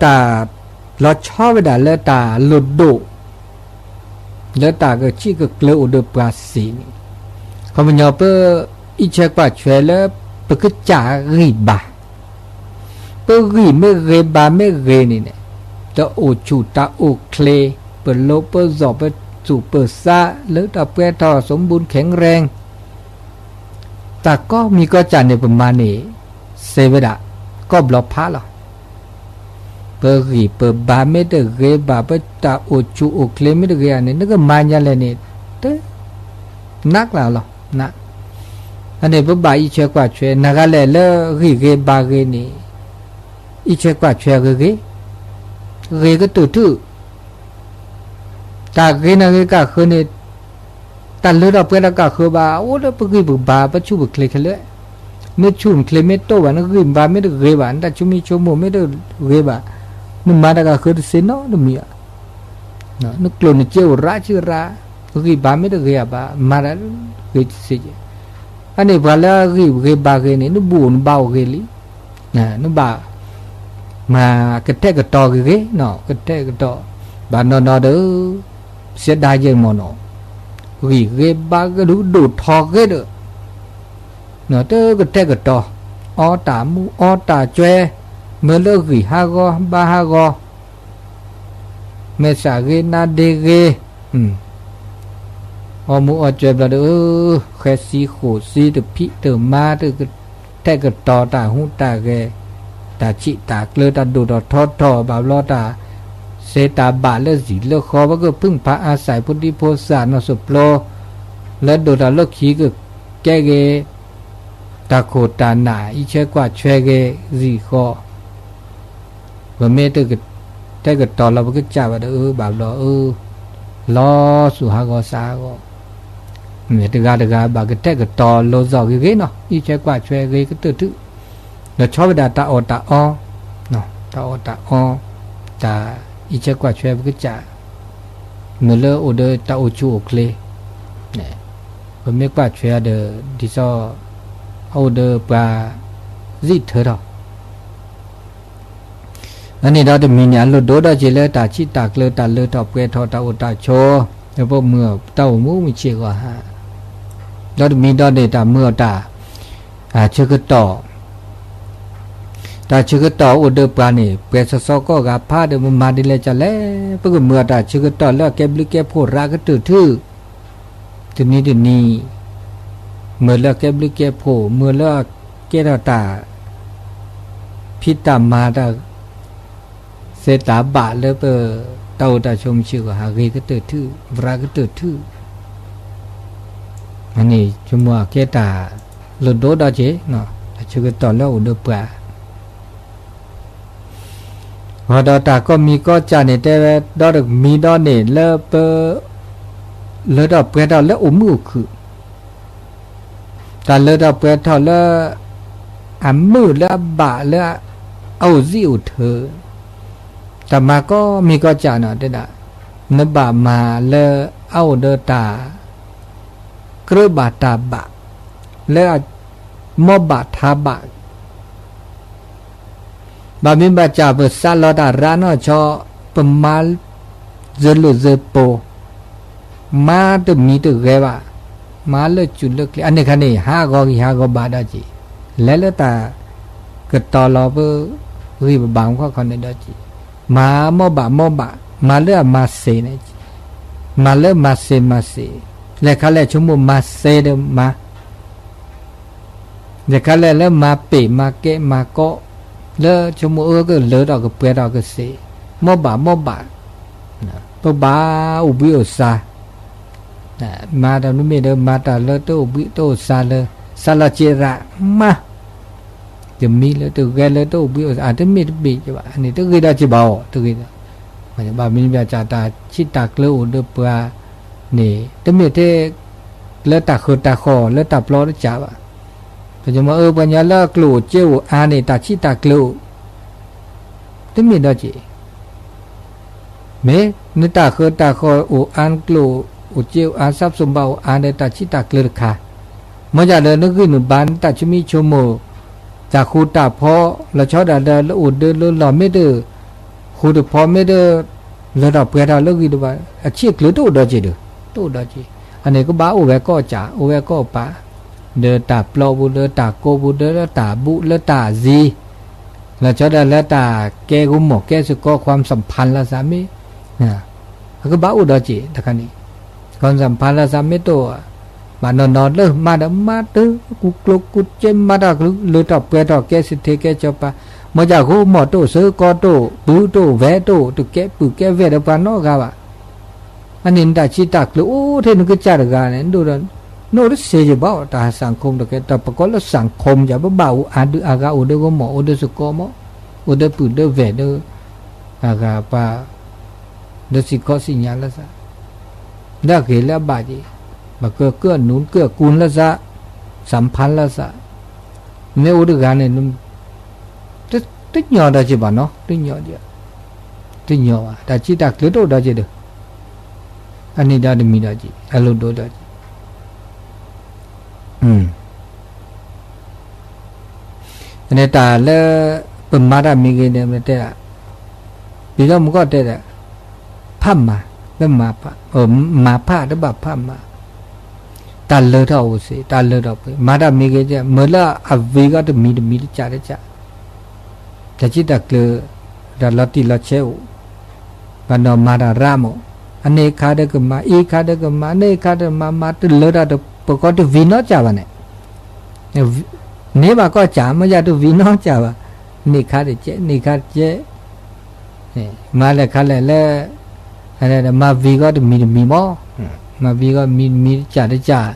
လီၤဆီဝဲဒၣ်လၢတၢ်လိၣ်ဒိၣ် လၢတၢ်ကဆံၣ်ကကျၢၤအိၣ်ဒီးပှၤစ့ၢ်န့ၣ်, ခီပညီပ အံးဆဲးကွၢ်ဆွဲလၢ ပကစၢ်ဂံၢ်ဘါ ပဂံၢ်မ့ၢ်ဂ့ၤဘါမ့ၢ်ဂ့ၤန့ၣ်န့ၣ်, တၢ်အိၣ်ဆူၣ်တၢ်အိၣ်ချ့, ပလိပစီၣ်ပသူၣ်ပသး လၢတၢ်ပှဲၤထီၣ် สมบูรณ์แข็งแรง, တၢ်ကိးမံၤကိးစၢ်န့ၣ် ပမၤန့ၢ်စ့ၢ်ဝဲဒၣ် ကိးဘျီဖးလီၤ. ပဂံၢ်ပဘါမ့ၢ်တဂ့ၤဘၣ် ပတၢ်အိၣ်ဆူၣ်အိၣ်ချ့မ့ၢ်တဂ့ၤဧါန့ၣ် နကမၤညါလဲၣ်န့ၣ် တ နးကျါလီၤ. အန့ၣ်ပဘၣ်အံးဆဲးကွၢ်ဆွဲ နၤဂၤလဲၣ်လၢဂံၢ်ဂ့ၤဘါဂ့ၤန့ၣ် အံးဆဲးကွၢ်ဆွဲဂ့ၤဂ့ၤ, ဂ့ၤကတၢၢ်ထူၣ်, တၢ်ဂ့ၤနၤဂ့ၤကၣ်ဃၢၤန့ၣ် တၢ်လၢထီၣ်ပှဲၤထီၣ်ကၣ်ဃၢၤဘၣ် အိၣ်လၢပဂံၢ်ပဘါပဆူၣ်ပချ့ခဲလၢာ်, မ့ၢ်ဆူၣ်ပချ့မ့ၢ်တအိၣ်ဘၣ် နဂံၢ်ဘါမ့ၢ်တဂ့ၤဘၣ် နတၢ်ဆိမိၣ်ဆိကမိၣ်မ့ၢ်တဂ့ၤဘၣ် နမၤတၢ်ကၣ်ဃၢၤတသ့နီတမံၤဘၣ် နကျိၣ်နစ့အိၣ်ရးဆံရး, ဂံၢ်ဘါမ့ၢ်တဂ့ၤအဘၣ် မၤတၢ်ဂ့ၤတသ့, အန့ၣ်ပှၤလၢအဂံၢ်ဂ့ၤဘါဂ့ၤန့ၣ် နဘူးအိၣ်နဘါအိၣ်ဂ့ၤလံ, နဘၣ်မၤကထဲကတီၤဂ့ၤဂ့ၤနီၤ ကထဲကတီၤ, ဘၣ်နီၢ်နီၢ်ဒီး စဲဒါယဲၢ်မီၢ်နီၤ, ဂံၢ်ဂ့ၤဘါဂ့ၤဒိၣ်ထီၣ်ဂ့ၤဒီး တကထဲကတီၤ, အီတၢ်မူအီတၢ်ကွဲ, မ့ၢ်လၢဂံၢ်ဟးဂီၤဘါဟးဂီၤ, မဲာ်သၣ်ဂ့ၤနါဒ့ဂ့ၤ, အီမူအီကွဲဘျီဒီး ဃဲသံဃိၣ်သံတဖံးတမၤတကထဲကတီၤတၢ်ဟူးတၢ်ဂဲၤ, တၢ်ဆံးတၢ်ကျၢၤတၢ်ဒိၣ်ထီၣ်ထီထီၣ်ဘၣ်ဘျီတၢ် စဲတၢ်ဘၣ်လၢစံၣ်လၢဃီ ပကဖုၣ်ဖးအါစဲးဖိဒံဖိသၣ်နီၢ်စိၣ်ပျိ လၢဒိၣ်တၢ်လၢခံကကဲဂ့ၤ, တၢ်ခိၣ်တၢ်နၢ် အံးဆဲးကွၢ်ဆွဲဂ့ၤစံၣ်ဃီ, ပမ့ၢ်တကထဲကတီၤလီၤ ပကစၢ်ဘၣ်ဒီးအၢဘၣ်ဘျီအၢ, လီၤဆူဟးဂီၤစးဟးဂီၤ, မ့ၢ်တဂၤတဂၤဘၣ်ကထဲကတီၤလိာ်သီၣ်ဂ့ၤဂ့ၤနီၤ အံးဆဲးကွၢ်ဆွဲဂ့ၤကတၢၢ်ထူၣ်, ဒီးဆီဝဲဒၣ်တၢ်အီၣ်တၢ်အီ, တၢ်အီၣ်တၢ်အီ, တၢ်အံးဆဲးကွၢ်ဆွဲပကစၢ်, မ့ၢ်လၢအိၣ်ဒီးတၢ်အိၣ်ဆူၣ်အိၣ်ချ့, ပမ့ၢ်ကွၢ်ဆွဲဒီး ဒ်သိး အအိၣ်ဒီးပှၤ စံးထၢထီၣ် အန့ၣ်ဒီးတမံၤန့ၣ် အလိၣ်ဒိၣ်ဒီးက့ၤလၢတၢ်ဆံးတၢ်ကျၢၤ တၢ်လၢထီၣ်ပှဲၤထီၣ် တၢ်အိၣ်တၢ်ဆိး, ပမုာ်တၢ်အိၣ်မူမုၢ်ဆ့ၣ်ဂီၤဟါ, ဒီးတမံၤဒီးန့ၣ် တၢ်မုာ်အီၤတၢ် ဆၢကတီၢ်, တၢ်ဆၢကတီၢ်အိၣ်ဒီးပှၤန့ၣ် ပှဲၤစီစီကီၢ်ဂၤဖးဒီး မမၤဒ်လဲၣ်ကလဲၣ်, ပကမုာ်အီၤတၢ်ဆၢကတီၢ်လၢအကဲဘျုးကဲဖှိၣ်ရးကတၢၢ်ထူၣ်, တနံၤတနံၤ, မုာ်လၢအကဲဘျုးကဲဖှိၣ်, မုာ်လၢအကဲထီၣ်တၢ် ဖံးတၢ်မၤတၢ် သဲတၢ်ဘၣ်လၢပ တၢ်အိၣ်တၢ်ဆိးမုၢ်ဆ့ၣ်ဂီၤဟါ ဂ့ၤကတၢၢ်ထူၣ် ရးကတၢၢ်ထူၣ်, အန့ၣ်ဆိကမိၣ်အကဲတၢ်လိၣ်ဒိၣ်ဒီးက့ၤ, တၢ်ဆၢကတီၢ်လၢအအိၣ်ဒီးပှၤ ဒီးတၢ်ကိးမံၤကိးကၢ်န့ၣ် တဲဝဲဒီတမံၤဒီးန့ၣ် လၢပ လၢထီၣ်ပှဲၤထီၣ်လၢအိၣ်မုာ်အိၣ်ခုၣ်, တၢ်လၢထီၣ်ပှဲၤထီၣ်လၢ အမုာ်လၢအဘၣ်လၢ အအိၣ်သံအိၣ်ထၢ, တၢ်မၤကိးမံၤကိးကၢ်န့ၣ်တဲဒၣ်, နဘၣ်မၤလၢအအိၣ်ဒီးတၢ် ကြၢးဘၣ်တၢ်ဘၣ်, လၢ မိၢ်ဘၣ်ထါဘၣ် ဘၣ်မ့ၢ်ဘၣ်ကၢ် ပစးလီၤတၢ်ရၤနီၢ်ဆီ, ပမၤ ယလိာ်ယပီၤ, မၤတမံၤတဂဲၤဘၣ်, မၤလၢစူၤလၢကျဲ အန့ၣ်ခါန့ၣ် ဟးဂီၤဂံၢ်ဟးဂီၤဘါဒီးက့ၤ, လဲၤလၢတၢ်ကတီၤလီၤပဂံၢ်ပဘါမူခီၣ်ခီန့ၣ်ဒီးက့ၤ, မၤမိၢ်ဘၣ်မိၢ်ဘၣ်, မၤလၢအမၤစ့ၤန့ၣ်, မၤလၢမၤစ့ၤမၤစ့ၤ, လဲၤခါလဲၣ်ဆိကမိၣ်မၤစ့ၤဒီးမၤ ယခါလဲၣ်လၢမၤပ့ၢ်မၤကဲမၤကီ, လၢဆိကမိၣ်အၢကလၢထီၣ် ကပှဲၤထီၣ်ကစ့ၢ်, မိၢ်ဘၣ်မိၢ်ဘၣ်, ပဘၣ်အိၣ်ဘှံးအိၣ်သါ, မၤတၢ်မ့မ့ၢ်ဒီး မၤတၢ်လၢတအိၣ်ဘှံးတအိၣ်သါလၢ စးလီၤစ့ရးမး, တမံၤလၢတဂဲၤလၢတအိၣ်ဘှံးအိၣ်သါ တမ့ၢ်တဘ့ၣ်ဘၣ်, အန့ၣ်တဂ့ၤဒီးက့ၤဘၣ်အီၤ တဂ့ၤဒီး, ဘၣ်မ့ၢ်ဘၣ်ကၢ် တၢ်ဆံးတၢ်ကျၢၤအိၣ်ဒီးပှၤန့ၣ် တမ့ၢ်ထဲ လၢတၢ်ဃၢၤတၢ်ဃီၤ လၢတၢ်ပျီတကးဘၣ်. ပမ့ၢ်အၢပှၤကညီလၢအကျိၣ်အိၣ်စ့အိၣ်အါန့ၣ် တၢ်ဆံးတၢ်ကျၢၤအိၣ်, တမ့ၢ်ဒီးက့ၤ, မ့ၢ်နတၢ်ဃၢၤတၢ်ဃီၤအိၣ်အါ နကျိၣ်အိၣ်စ့အိၣ်အါ စးပစီဘၣ်အိၣ်အါဒီး တၢ်ဆံးတၢ်ကျၢၤတခါ, မ့ၢ်ယၤဒီး နဂံၢ်နဘါ နတၢ်ဆိမိၣ်ဆိကမိၣ် တၢ်ဃူတၢ်ဖိး လီၤဆီဒၣ်ဒီး လၢအိၣ်ဒီးလၢလီၢ်မ့ၢ်တ ဃူတဖိးမ့ၢ်တ လၢထီၣ်ပှဲၤထီၣ်လၢဂံၢ်တဘါ အဆံးကျၢၤတအိၣ်ဒီးက့ၤဒီး တအိၣ်ဒီးက့ၤ, အန့ၣ်ကဘၣ်အိၣ်ဝဲကီၢ်ကၢ် အိၣ်ဝဲကီၢ်ပၤ, ဒီးတၢ်ပျီပူၤ ဒီးတၢ်ကိးပူၤ ဒီးတၢ်ဘူး လၢတၢ်အသံ, လီၤဆီဒၣ်လၢတၢ်ကဲကမီၤကဲစ့ၢ်ကီး ความสัมพันธ์ လၢသးမ့ၢ် အကဘၣ်အိၣ်ဒီးက့ၤတခါန့ၣ်, ความสัมพันธ์ လၢသးမ့ၢ်တအိၣ်, ဘၣ်နီၢ်နီၢ်လၢမၤဒီးမၤတၢ် ကူကျိၤကူစ့ မၤတၢ်ကလုာ်လၢထီၣ်ပှဲၤထီၣ် ကဲစ့ထ့ကဲစီၤပၤ, မ့ၢ်ယၤကမီၤတအိၣ် စ့ၢ်ကီးတအိၣ် ဘူးတအိၣ် ဝဲတအိၣ် တကဲပုၢ်ကဲဝဲၢ်ဒီးပှၤနီတဂၤဘၣ်. အန့ၣ်နတၢ်ဆံးတၢ်ကျၢၤအိၣ်ထဲနကစၢ်တဂၤန့ၣ် ဒိၣ်ဒီး နအိၣ်တစ့ၢ်ကီးဘၣ် တၢ် สังคม တကဲ တၢ်ပကိးလၢ สังคม ယၤ ပဘၣ်အိၣ်အါဒုးအါဂၤ အိၣ်ဒီးကမီၤ အိၣ်ဒီးစ့ၢ်ကီးမး အိၣ်ဒီးပုၢ်ဒီးဝဲၢ်ဒီး အဂၤပှၤ ဒီးစံၣ်ခီစံၣ်ညါလၢသး, လၢအဂ့ၤလၢအဘၣ်က့ၤ, ဘၣ်ကၢကၢအနူၤကၢအကူလၢသး, သးဖါလၢသး, မ့ၢ်အိၣ်တဂၤန့ၣ် တညီဒီးက့ၤဘၣ်နီၤ, တညီ, တညီဘၣ်, တၢ်ဆံးတၢ်ကျၢၤတအိၣ်ဒီးက့ၤဒီး, အန့ၣ်ဒီးတမံၤဒီးက့ၤ, အလိၣ်ဒိဒီးက့ၤ န့ၣ်တၢ်လၢ ပမၤတၢ်မ့ၢ်ဂ့ၤန့ၣ် တဲဒၣ်, ပံၤဒီမုၢ်ကီၢ်တဲဒၣ်, ဖးမၤ, လၢမၤဖး, မၤဖးတဘၣ်ဖးမၤ, တၢ်လၢထီၣ်အိၣ်စ့ၢ်, တၢ်လၢထီၣ်ပှဲၤ, မၤတၢ်မ့ၢ်ဂ့ၤ, မ့ၢ်လၢအဝံၤကီးတမံၤတမံၤတကးတကး တၢ်ဆံးတၢ်ကျၢၤ, တၢ်လီၤတံၢ်လီၤဆဲးအိၣ်, ဘၣ်နီၢ်မၤတၢ်ရၢမး, အန့ၣ်ခါဒီးကမၤ, အံၤခါဒီးကမၤ, အန့ၣ်ခါဒီးမၤ, မၤတလၢတၢ်တပကီၢ်တဝံၤနီတကးဘၣ်န့ၣ်, န့ၢ်ဘၣ်ကီၢ်ကၢ် မ့ၢ်ယၤတဝံၤနီတကးဘၣ်, န့ၢ်ခါတကဲး, န့ၢ်ခါတကဲး, မၤလဲၣ်ခါလဲၣ်လၢ မၤဝံၤကီးတမံၤတမံၤမး, မၤဝံၤကီးမံၤတမံၤတကးတကး,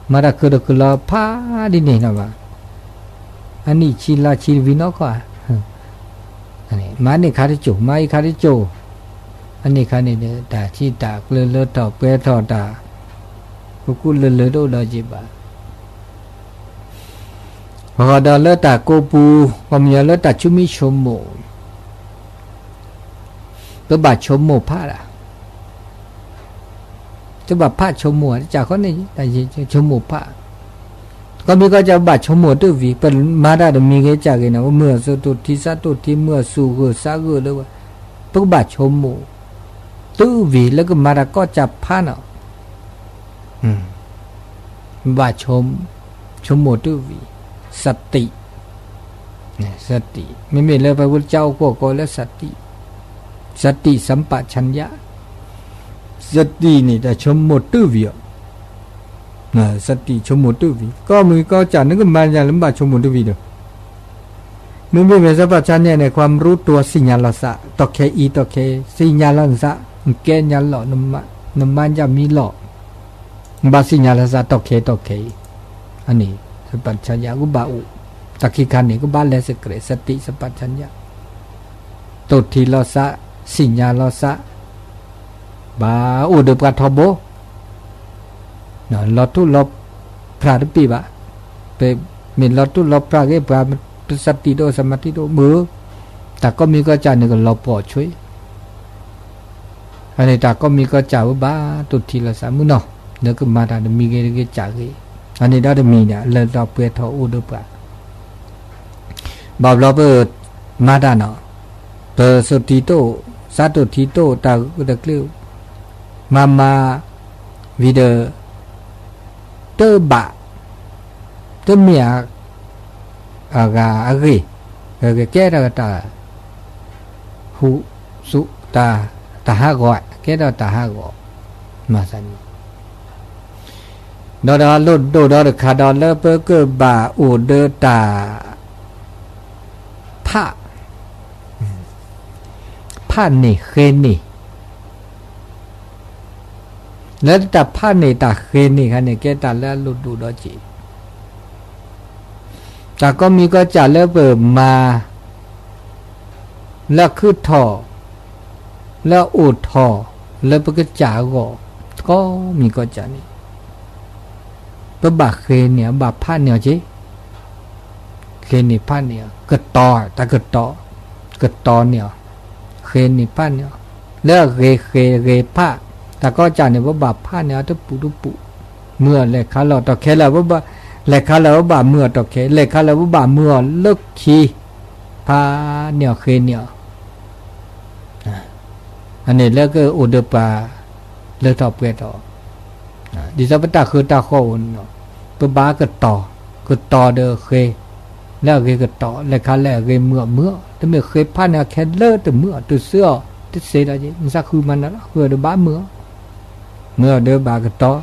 မၤတၢ်ခုၣ်တၢ်ခုၣ်လီၤဖးဒ်န့ၣ်နီၤဘၣ်, အနံၣ်ဆံလါဆံတဝံၤနီတခီ, မၤန့ၢ်ခါတစိၤ, မၤအံၤခါတစိၤ, အန့ၣ်ခါန့ၣ်ဒီး တၢ်ဆံးတၢ်ကျၢၤလၢထီၣ်ပှဲၤထီၣ်တၢ် ကကူလၢလၢတအိၣ်ဒီးက့ၤဘၣ်, ပှၤဂီၤဒီးလၢတၢ်ကိးပူၤ, ပှၤကညီလၢတၢ်ဆိမိၣ်ဆိကမိၣ်, ပဘၣ်ဆိကမိၣ်ဖးဒၣ် တဘၣ်ဖးဆိကမိၣ်ဧါ, တကးဃီန့ၣ် ဆိကမိၣ်ဖး, ကီၢ်မံၤကီၢ်ကၢ် ပဘၣ်ဆိကမိၣ်တုၤဝံၤ, ပမၤတၢ်တမံၤဂ့ၤကၢ်ဂ့ၤန့ၣ် ပမုၢ်အစိၤတိၢ်ထံ သးတိၢ်ထံ မုၢ်အစိၤဂၢၢ်သးဂၢၢ်လၢ, ပကဘၣ်ဆိကမိၣ်တုၤဝံၤ လၢကမၤတၢ်ကီၢ်ကၢ်ဖးနီၤ, ဘၣ်ဆိကမိၣ်တုၤဝံၤ, သတိ, သတိ, မ့မ့ၢ်လၢပဝဲကစၢ်အိၣ်ကီၢ်ကီၢ်လၢ သတိ, သတိ สัมปชัญญะ, သတိန့ၣ် တၢ်ဆိကမိၣ်တုၤဝံၤအီၤ, သတိဆိကမိၣ်တုၤဝံၤ, ကီၢ်မံၤကီၢ်ကၢ် နကမၤယၤလၢနဘၣ်ဆိကမိၣ်တုၤဝံၤဒီး, မ့မ့ၢ် สัมปชัญญะ န့ၣ် ความรู้ตัว သ့ၣ်ညါလီၤသး တီၢ်ခဲအံၤတီၢ်ခဲအံၤ သ့ၣ်ညါလီၤနသး, နကဲညါလီၤ, နမၤညၣ်မံလီၤ, နဘၣ်သ့ၣ်ညါလီၤသး တီၢ်ခဲတီၢ်ခဲအံၤ, အန့ၣ် สัมปชัญญะ ကဘၣ်အိၣ်, တၢ်ခံခါန့ၣ် ကဘၣ်လဲၤစ့ၢ်ကီး သတိ สัมปชัญญะ တိၢ်ထံလီၤသး, သ့ၣ်ညါလီၤသး, ဘၣ်အိၣ်ဒီးပှၤထီဘိ, လီၤထူၣ်လီၤဖြၣ်တပ့ၢ်ဘၣ်. ပမ့ၢ်လီၤထူၣ်လီၤဖြၣ်ဂ့ၤ ပှၤပသးတံၢ်တအိၣ် သးမၤတံၢ်တအိၣ်မုာ်, တၢ်ကိးမံၤကိးကၢ်န့ၣ်ကလီၤပှီၢ်ဆိ, အန့ၣ်တၢ်ကိးမံၤကိးကၢ်ဝဲဘၣ်တိၢ်ထံလီၤသးမုၢ်နီၤ, လၢကမၤတၢ်တမံၤဂ့ၤတဂ့ၤကၢ်ဂ့ၤ, အန့ၣ်ဒီးတမံၤန့ၣ် လၢထီၣ်ပှဲၤထီၣ်အိၣ်ဒီးပှၤ ဘၣ်ဘျီပမၤတၢ်နီၤ, ပသိၣ်ထံတအိၣ်, သးတိၢ်ထံတအိၣ်, တၢ်ဂ့ၢ်တကျ့, မၤမၤ, ဝံၤဒီး, တဘၣ်, တမ့ၢ်, အဂၤအဂ့ၢ်, ကဲထီၣ်တၢ်, ဟူး, စူး, တၢ်ဟးဂီၤ, ကဲထီၣ်တၢ်ဟးဂီၤ, မၤသးန့ၣ် ဒီးဒီးလိၣ်ဒိၣ်ဒီးတခါဒီးလၢပကဘၣ်အိၣ်ဒီးတၢ် ဖး, ဖးန့ၢ်ဃ့န့ၢ်, လၢတၢ်ဖးန့ၢ်တၢ်ဃ့န့ၢ်ခါန့ၣ် ကဲတၢ်လၢအလိၣ်ဒိၣ်ဒီးက့ၤ, တၢ်ကိးမံၤကိးကၢ်လၢပမၤ လၢအခုၣ်ထီၣ်, လၢအအိၣ်ထီၣ်, လၢပကစၢ်အဂီၢ်, ကိးမံၤကိးကၢ်န့ၣ်, ပဘၣ်ဃ့န့ၢ်အီၤ ဘၣ်ဖးန့ၢ်အီၤက့ၤ, ဃ့န့ၢ်ဖးန့ၢ်အီၤ, ကတီၤ, တၢ်ကတီၤ, ကတီၤန့ၢ်အီၤ, ဃ့န့ၢ်ဖးန့ၢ်အီၤ, လၢအဂ့ၤဃ့ဂ့ၤဖး, တၢ်ကိးကၢ်န့ၣ် ပဘၣ်ဖးန့ၢ်အီၤတပူၤတပူၤ, မုာ်အီၤလဲၤခါလီၤအီၤတီၢ်ခဲလၢာ်, လဲၤခါလၢာ်ပဘၣ်မုာ်အီၤတီၢ်ခဲ, လဲၤခါလၢာ်ပဘၣ်မုာ်အီၤလၢခံ, ဖးန့ၢ်အီၤဃ့န့ၢ်အီၤ အန့ၣ်လၢကအိၣ်ဒီးပှၤ လၢထီၣ်ပှဲၤထီၣ်, ဒ်သိးပတၢ်ဃၢတၢ်ဃီအိၣ်န့ၣ်လီၤ, ပဘၣ်ကတီၤ, ကတီၤဒီးဃ့, လၢအဂ့ၤကတီၤ, လဲၤခါလၢာ်အဂ့ၤမုာ်အီၤမုာ်အီၤ, တမ့ၢ်ဃ့ဖးန့ၢ်အီၤခဲလၢာ်တမုာ်အီၤ တစၢအီၤ, တစ့ဒီးက့ၤ, မ့ၢ်သးဃုမၤနၢၤလီၤ, ဃုအီၤဒီးဘၣ်မုာ်အီၤ, မုာ်အီၤဒီးဘၣ်ကတီၤ,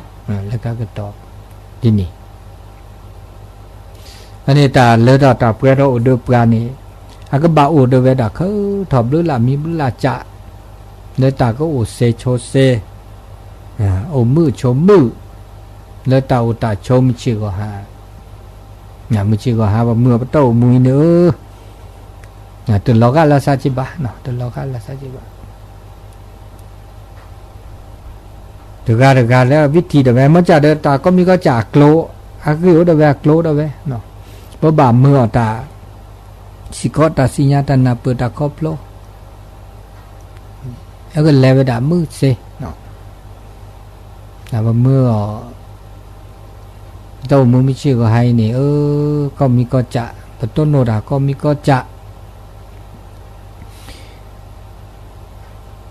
လဲၤခါကတီၤ, ဒ်န့ၣ် အန့ၣ်တၢ်လၢထီၣ်တၢ်ပှဲၤထီၣ်အိၣ်ဒီးပှၤန့ၣ်, အကဘၣ်အိၣ်ဒီးဝဲဒၣ်ခၢထီၣ်ဘျုးလၢ်မံဘျုးလၢ်ကၢ်, လၢတၢ်ကအိၣ်စ့ဆိစ့, အိၣ်မုာ်ဆိမုာ်, လၢတၢ်အိၣ်တၢ်ဆိးမုၢ်ဆ့ၣ်ဂီၤဟါ, မုၢ်ဆ့ၣ်ဂီၤဟါပှၤမုာ်အီၤပတီၢ်အိၣ်မူအံၤန့ၣ်ဧၢ, တလီၤဂာ်လၢသးက့ၤဘၣ်, တလီၤဂာ်လၢသးက့ၤဘၣ် တဂၤတဂၤလၢအဝံထံၣ်ဒီးဝဲ မ့ၢ်ကၢ်ဒီးတၢ်ကိးမံၤကိးကၢ်အကျိ, အဂ့ၢ်အိၣ်ဒီးဝဲအကျိဒီးဝဲ, ပဘၣ်မုာ်အီၤတၢ်, စ့ၢ်ကီးတၢ်စံၣ်ညါတၢ်နၢ်ပၢၢ်တၢ်ခီဖျိ, အကလဲၤဝဲဒၣ်မုၢ်စ့, ပမုာ်အီၤ, တၢ်အိၣ်မူမုၢ်ဆ့ၣ်ဂီၤဟါအံၤန့ၣ် အၢ, ကိးမံၤကိးကၢ်, ပတိၢ်နီၣ်တၢ်ကိးမံၤကိးကၢ်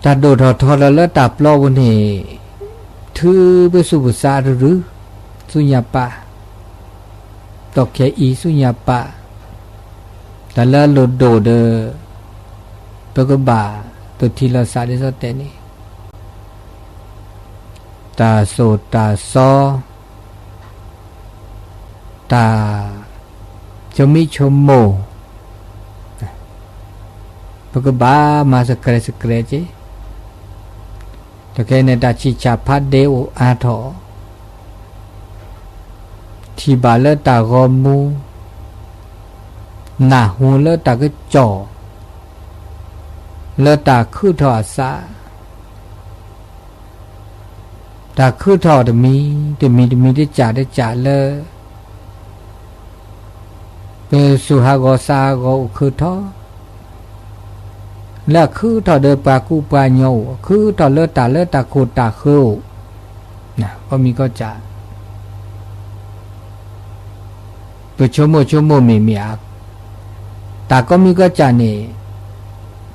တၢ်ဒိၣ်ထီၣ်ထီထီၣ်လၢတၢ်ပျီပူၤန့ၣ်, ထုးပစုၢ်ပသးတရု, ဆူညါပၢ်, တီၢ်ခဲအံၤဆူညါပၢ်, တၢ်လၢအလိၣ်ဒိၣ်ဒီး, ပကဘၣ်, ပထံၣ်လီၤစးဒ်သိးတဲန့ၣ်, တၢ်သိၣ်တၢ်သီ တၢ်, ဆိမိၣ်ဆိကမိၣ်, ပကဘၣ်မၤစကြဲးစကြဲးက့ၤ, တကဲန့ၣ်တၢ်ဆံၣ်ဆၣ်ဖးဒ့အိၣ်အါထီၣ်, ထံၣ်ဘၣ်လၢတၢ်ဂီၤမူ, နၢ်ဟူလၢတၢ်ကစီၣ်, လၢတၢ်ခုၣ်ထီၣ်အသး တၢ်ခုၣ်ထီၣ်တမံၤ, တမံၤတမံၤတကးတကးလၢ ပသူၣ်ဟးဂီၤသးဟးဂီၤအိၣ်ခုၣ်ထီၣ်, လၢအခုၣ်ထီၣ်ဒီးပှၤကူပှၤကညီအိၣ်, အခုၣ်ထီၣ်လၢတၢ်လၢတၢ်ခိၣ်တၢ်ဃၢၤအိၣ်, ကိးမံၤကိးကး ပဆိကမိၣ်ဆိကမိၣ်မ့ၢ်မ့ၢ်ဧါ, တၢ်ကိးမံၤကိးကးန့ၣ်,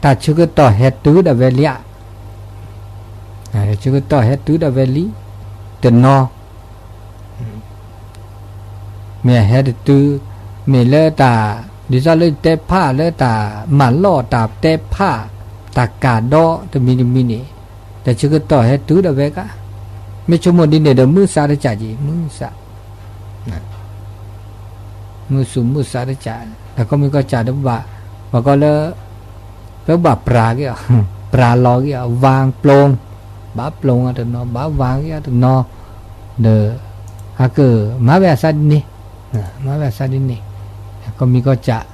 တၢ်ဆၢကတီၢ်ဟဲတုၤဒၣ်ဝဲလံဧါ, တၢ်ဆၢကတီၢ်ဟဲတုၤဒၣ်ဝဲလံ, တနီၤ, မ့ၢ်ဟဲတတုၤ, မ့ၢ်လၢတၢ်, ဒ်သိးလၢတဲဖၣ်လၢတၢ်မၤလီၢ်တၢ်တဲဖၣ်, တၢ်ကၢ်ဒီတမံၤတမံၤန့ၣ်, တၢ်ဆၢကတီၢ်ဟဲတုၤဒၣ်ဝဲကါ, မ့ၢ်ဆိကမိၣ်ဒ်န့ၣ်ဒီးမုၢ်သးတကးက့ၤ, မုၢ်သး မုၢ်သူၣ်မုၢ်သးတကး, တၢ်ကိးမံၤကိးကးဒီးပဘၣ်, ပှၤကိးလၢ, ပဘၣ်ပြးက့ၤအီၤ, ပြးလီၤက့ၤအီၤ, ဝါပျိ, ဘၣ်ပျိအီၤတနီၤ, ဘၣ်ဝါက့ၤအီၤတနီၤ, ဒီး, အကမၤဝဲအသးဒ်န့ၣ်, မၤဝဲအသးဒ်န့ၣ်, ကိးမံၤကိးကး,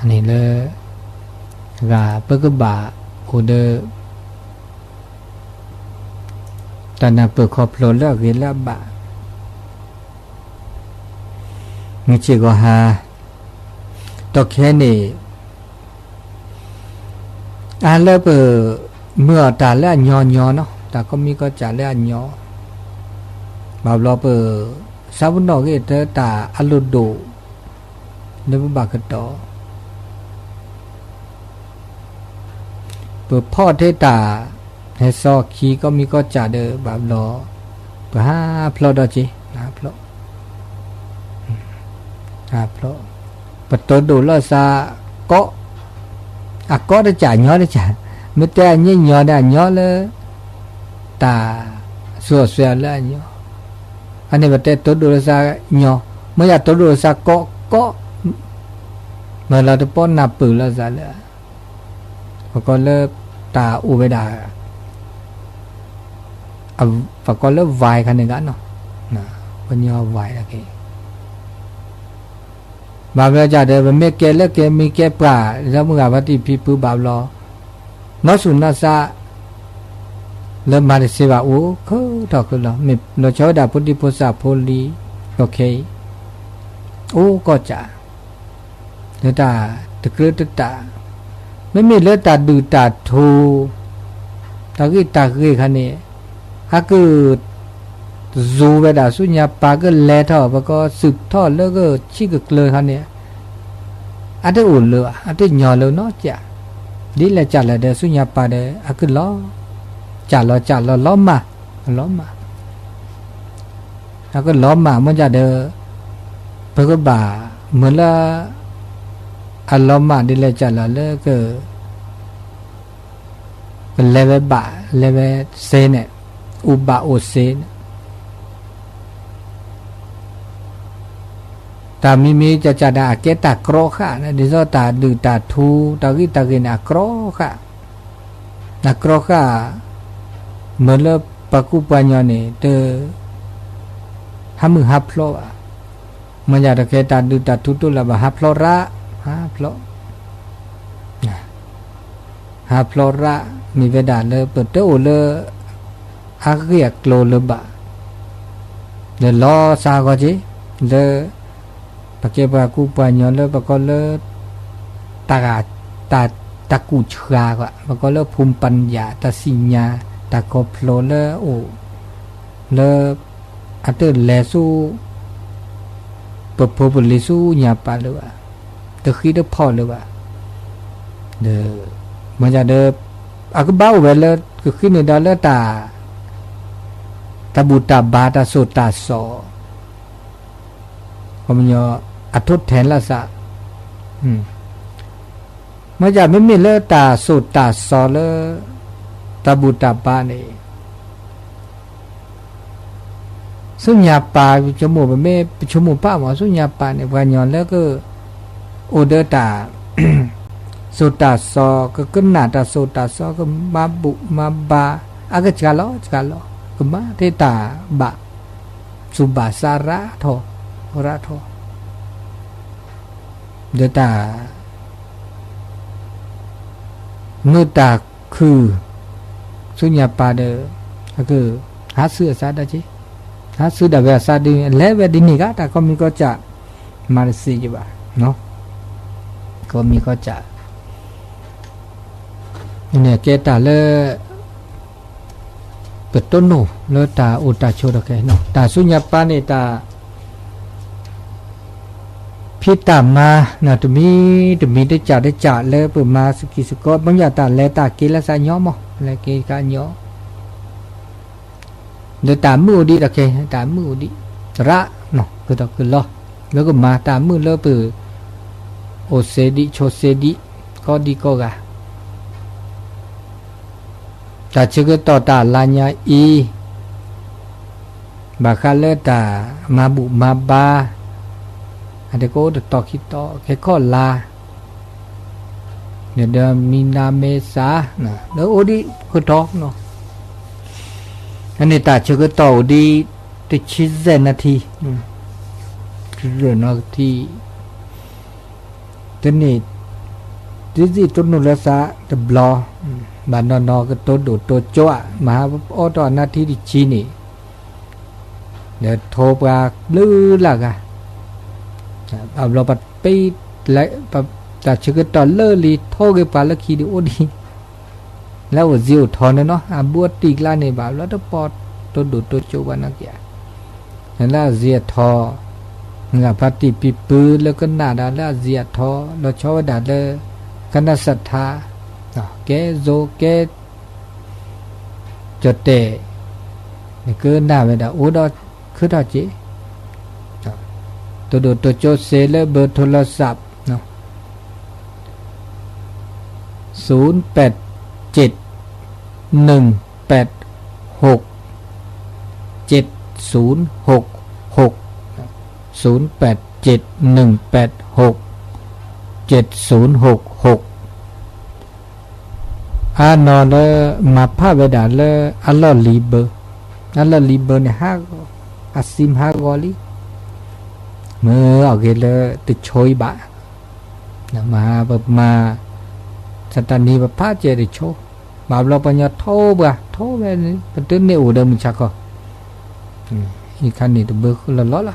န့ၣ်လၢ ဂၤပကဘၣ်အိၣ်ဒီး တၢ်နၢ်ပၢၢ်ခီဖျိလၢအဂ့ၤလၢအဘၣ် မုၢ်ဆ့ၣ်ဂီၤဟါ ဒီးခဲန့ၣ် အါလၢပမုာ်အီၤတၢ်လၢအညီညီနီၤ, တၢ်ကိးမံၤကိးစၢ်လၢအညီ, ဘၣ်ဘျီပ ဆၣ်ဖိနီၣ်ဂံၢ်တၢ်အလိၣ်ဒိၣ် လၢပဘၣ်ကတီၤ ပဖီၣ်ထဲတၢ်ဟဲစီခံကိးမံၤကိးစၢ်ဒီး ဘၣ်ဘျီ ပဟးဖျိးဒီးက့ၤ ဟးဖျိး ဟးဖျိး ပတိၢ်ဒိၣ်လီၤစၢ် ကိး အကိးတစၢ်ညီတစၢ်, မ့ၢ်တဲအညီညီဒီးအညီလၢ တၢ်စူၢ်အီၣ်စူၢ်အီလၢအညီ, အန့ၣ်ပတဲတိၢ်ဒိၣ်လီၤစၢ်ညီ, မ့ၢ်ယၤတိၢ်ဒိၣ်လီၤစၢ်ကိးကိး မ့ၢ်လီၤတပီနၢ်ပၢၢ်လီၤစၢ်လၢ ပကိးလၢတၢ်အိၣ်ဝဲဒၣ် ပကိးလၢ ဝဲၢ် ခါန့ၣ်ဂ့ၤနီၤ, ပညီဝဲၢ် ဘၣ်ဘျီကဒီး ပမ့ၢ်ကဲလၢကဲမံၤကဲပှၢ် ဒီးမုၢ်ဂၤဖါတံၢ်ဖံဖုဘၣ်ဘျီ နီၢ်ဆူၣ်နီၢ်စး လၢမၤတသ့ဘၣ်အိၣ်ခုၣ်ထီၣ်ခုၣ်လီၤ, မ့ၢ်လီၤဆီဝဲဒၣ်ဖိဒံဖိသၣ်ဖိလံၤ ဒီးခဲအံၤ အိၣ်ကိးစၢ် လၢတၢ်တကြၢးတတၢ်, မ့မ့ၢ်လၢတၢ်ဒုၣ်တၢ်ထူ တၢ်ဂ့ၢ်တၢ်ဂ့ၢ်ခါန့ၣ် အက စူၤဝဲဒၣ်ဆူညါပၤကလဲၤထီၣ် ပကီၢ်စုးထီၣ်လၢကဆံၣ်ကကျၢၤခါန့ၣ် အတအိၣ်လၢၤဘၣ် အတညီလၢၤနီတစဲး, ဒ်လဲၣ်ကလဲၣ်ဒီးဆူညါပၤဒီး အကလီၤ ကလီၤ ကလီၤ လီၤမၢ် လီၤမၢ် အကလီၤမၢ်မ့ၢ်ကဒီး ပကဘၣ်မုာ်လၢ အလီၤမၢ်ဒ်လဲၣ်ကလဲၣ်လၢ ကလဲၤဝဲဘၣ်လဲၤဝဲစ့န့ၣ် အိၣ်ဘၣ်အိၣ်စ့န့ၣ် တၢ်မံၤမံၤကကဒီးအကဲတၢ်ကြီဃာ်န့ၣ် ဒ်သိးတၢ်ဒုၣ်တၢ်ထူ တၢ်ဂ့ၢ်တၢ်ဂ့ၢ်န့ၣ် အကြီဃာ် အကြီဃာ် မုာ်လၢပှၤကူပှၤညီန့ၣ် တ ဟးမုာ်ဟးဖျိးဘၣ်, မ့ၢ်ယၤတကဲတၢ်ဒုၣ်တၢ်ထူတိၢ်လၢဘၣ်ဟးဖျိးရၣ် ဟးဖျိး ဟးဖျိးရၣ် မ့ၢ်ဝဲဒၣ်လၢပတအိၣ်လၢ အဂ့ၢ်အကျိၤလၢၤဘၣ်, ဒီးလီၤစၢ်ဂီၤက့ၤ လၢ ပကဲပှၤကူပှၤညီလၢပကိးလၢ တၢ်ဂ့ၢ် တၢ် တၢ်ကူၣ်ဆှၢကွၢ် ပကိးလၢ ภูมิปัญญา တၢ်စံၣ်ညါ တၢ်ခီဖျိလၢအိၣ် လၢ အတလဲၤဆူ ပဖိပလံၤဆူညါပၤလၢၤဘၣ်, တဃံတဖီၣ်လၢၤဘၣ်, ဒီး မ့ၢ်ဒၣ်ဒီး အကဘၣ်အိၣ်ဝဲလၢ ကဃံန့ၣ်ဒီးလၢတၢ် တၢ်ဘူၣ်တၢ်ဘါတၢ်စိာ်တၢ်စီၤ ခီပညီ အထိၣ်ထဲလၢစး, မ့ၢ်ဒၣ်မ့မ့ၢ်လၢတၢ်စိာ်တၢ်စီၤလၢ တၢ်ဘူၣ်တၢ်ဘါန့ၣ် ဆူညါပၤ ပဆိကမိၣ် ပမ့ၢ်ပဆိကမိၣ်ပာ်မး ဆူညါပၤန့ၣ် ပှၤကညီလၢက အိၣ်ဒီးတၢ် စိာ်တၢ်စီၤ ကကနၣ်တၢ်စိာ်တၢ်စီၤ ကမၤဘူၣ်မၤဘါ အကစှၤလီၤစှၤလီၤ ကမၤထဲတၢ်ဘၣ် သူၣ်ဘၣ်စးရၤထီၣ် ရၤထီၣ် ဒီးတၢ် မုာ်တၢ်ခုၣ် ဆူညါပၤဒီး အက ဟးဆူအစးဒၣ်က့, ဟးဆူဒၣ်ဝဲအစးဒ် လဲၤဝဲဒ်န့ၣ်ဂ့ၤ တၢ်ကိးမံၤကိးစၢ် မၤတစံးယဘၣ်, ကိးမံၤကိးစၢ် န့ၣ်ကဲတၢ်လၢ ပတိၢ်နီၣ်လၢတၢ်အိၣ်တၢ်ဆိးဒီးခဲနီၤ တၢ်ဆူညါပၤန့ၣ်တၢ် ဖံးတၢ်မၤ တမံၤတမံၤတကးတကးလၢပမၤစကံးစကီး မ့ၢ်ယၤတၢ်လဲၤတၢ်က့ၤလၢသးညီမး လဲၤက့ၤကညီ ဒီးတၢ်မုာ်အိၣ်ဒံးတခဲ တၢ်မုာ်အိၣ်ဒံး ရၣ်နီၤ ကဒီးကလီ လၢကမၤတၢ်မုာ်လၢပ အိၣ်စ့ဒံး ဆိးစ့ဒံး ကိးဒံးကိးဂၤ တၢ်ဆၢကတီၢ်တၢ်လါညါအံၤ ဘၣ်ဃးလၢတၢ်မၤဘူၣ်မၤဘါ အတကအိၣ်တတီၤခံတီၤ ခဲခီၣ်လါ ဒီးမံနါမဲစါ လၢအိၣ်ဒံးဃုထီနီၤ အန့ၣ်တၢ်ဆၢကတီၢ်အိၣ်ဒံး တဆံယဲၢ်နၣ်ထံ ယဲၢ်နၣ်ထံ တန့ၢ် ဒ်သိးတိၢ်နီၣ်လၢသးတဘျီ, ဘၣ်နီၢ်နီၢ်ကတိၤဒိၣ်တိၤကၠိဧါ, မဟါအီၣ်တ့ၢ်အနၢ်ထံတဆံန့ၣ်, ဒီးထိပှၤဘျုးလၢ်ဂၤ, ဘၣ်ဘျီပပ့ၢ်, တၢ်ဆၢကတီၢ်လၢလံ ထိဂ့ၤပှၤလၢခံဒုးအိၣ်ဒံး, လၢအိၣ်စ့အိၣ်ထီန့ၣ်နီၤ အဘူးအတံၢ်ကျါန့ၣ် ဘၣ်ဘျီတပီၤတိၤဒိၣ်တိၤကၠိပှၤနီၢ်က့ဧါ လၢအစ့အထီ, ဂၤဖါတံၢ်ဖံဖုလၢကနၣ်ဒၣ်လၢအစ့အထီ လီၤဆီဝဲဒၣ်လၢ ကနၣ်စၢၣ်ထါ, ကဲစိကဲ, ကၠီၣ်တဲၣ်, နကနၣ်ဝဲဒၣ်အိၣ်ဒီးခုထီၣ်က့ၤ, တိၤဒိၣ်တိၤကၠိစ့လၢဘၢထိလၢစး, သုၣ်ပၢၣ်ကၠ့ၣ် နုၢ်ပၢၣ်ၣ်ၡူၣ် ၸဵတ်းသုၣ်ႁူၣ်ႁူၣ်, သုၣ်ပၢၣ်ၸဵတ်း နုၢ်ပၢၣ်ႁူၣ် ၸဵတ်းသုၣ်ၣ်ၶူၣ်ၶူၣ်, အနီၢ်လၢ မၤဖးဝဲဒၣ်လၢ အလီၢ်လံၤဘၢ, အလီၢ်လံၤဘၢန့ၣ် ဟးဂီၤ, အစံးဟးဂီၤလံ, မ့ၢ်အဂ့ၤလၢတဆိအံၤဘၣ် မ့ၢ်ပမၤ စတနံၤပဖးကဲတဆိ, ဘၣ်ဘျီပှၤညီထိပှၤ ထိဝဲန့ၣ် ပတန့ၢ်အိၣ်ဒီးမုၢ်ဆါခီ, အံၤခါန့ၣ်တဘၢလီၤလီၤလီၤ,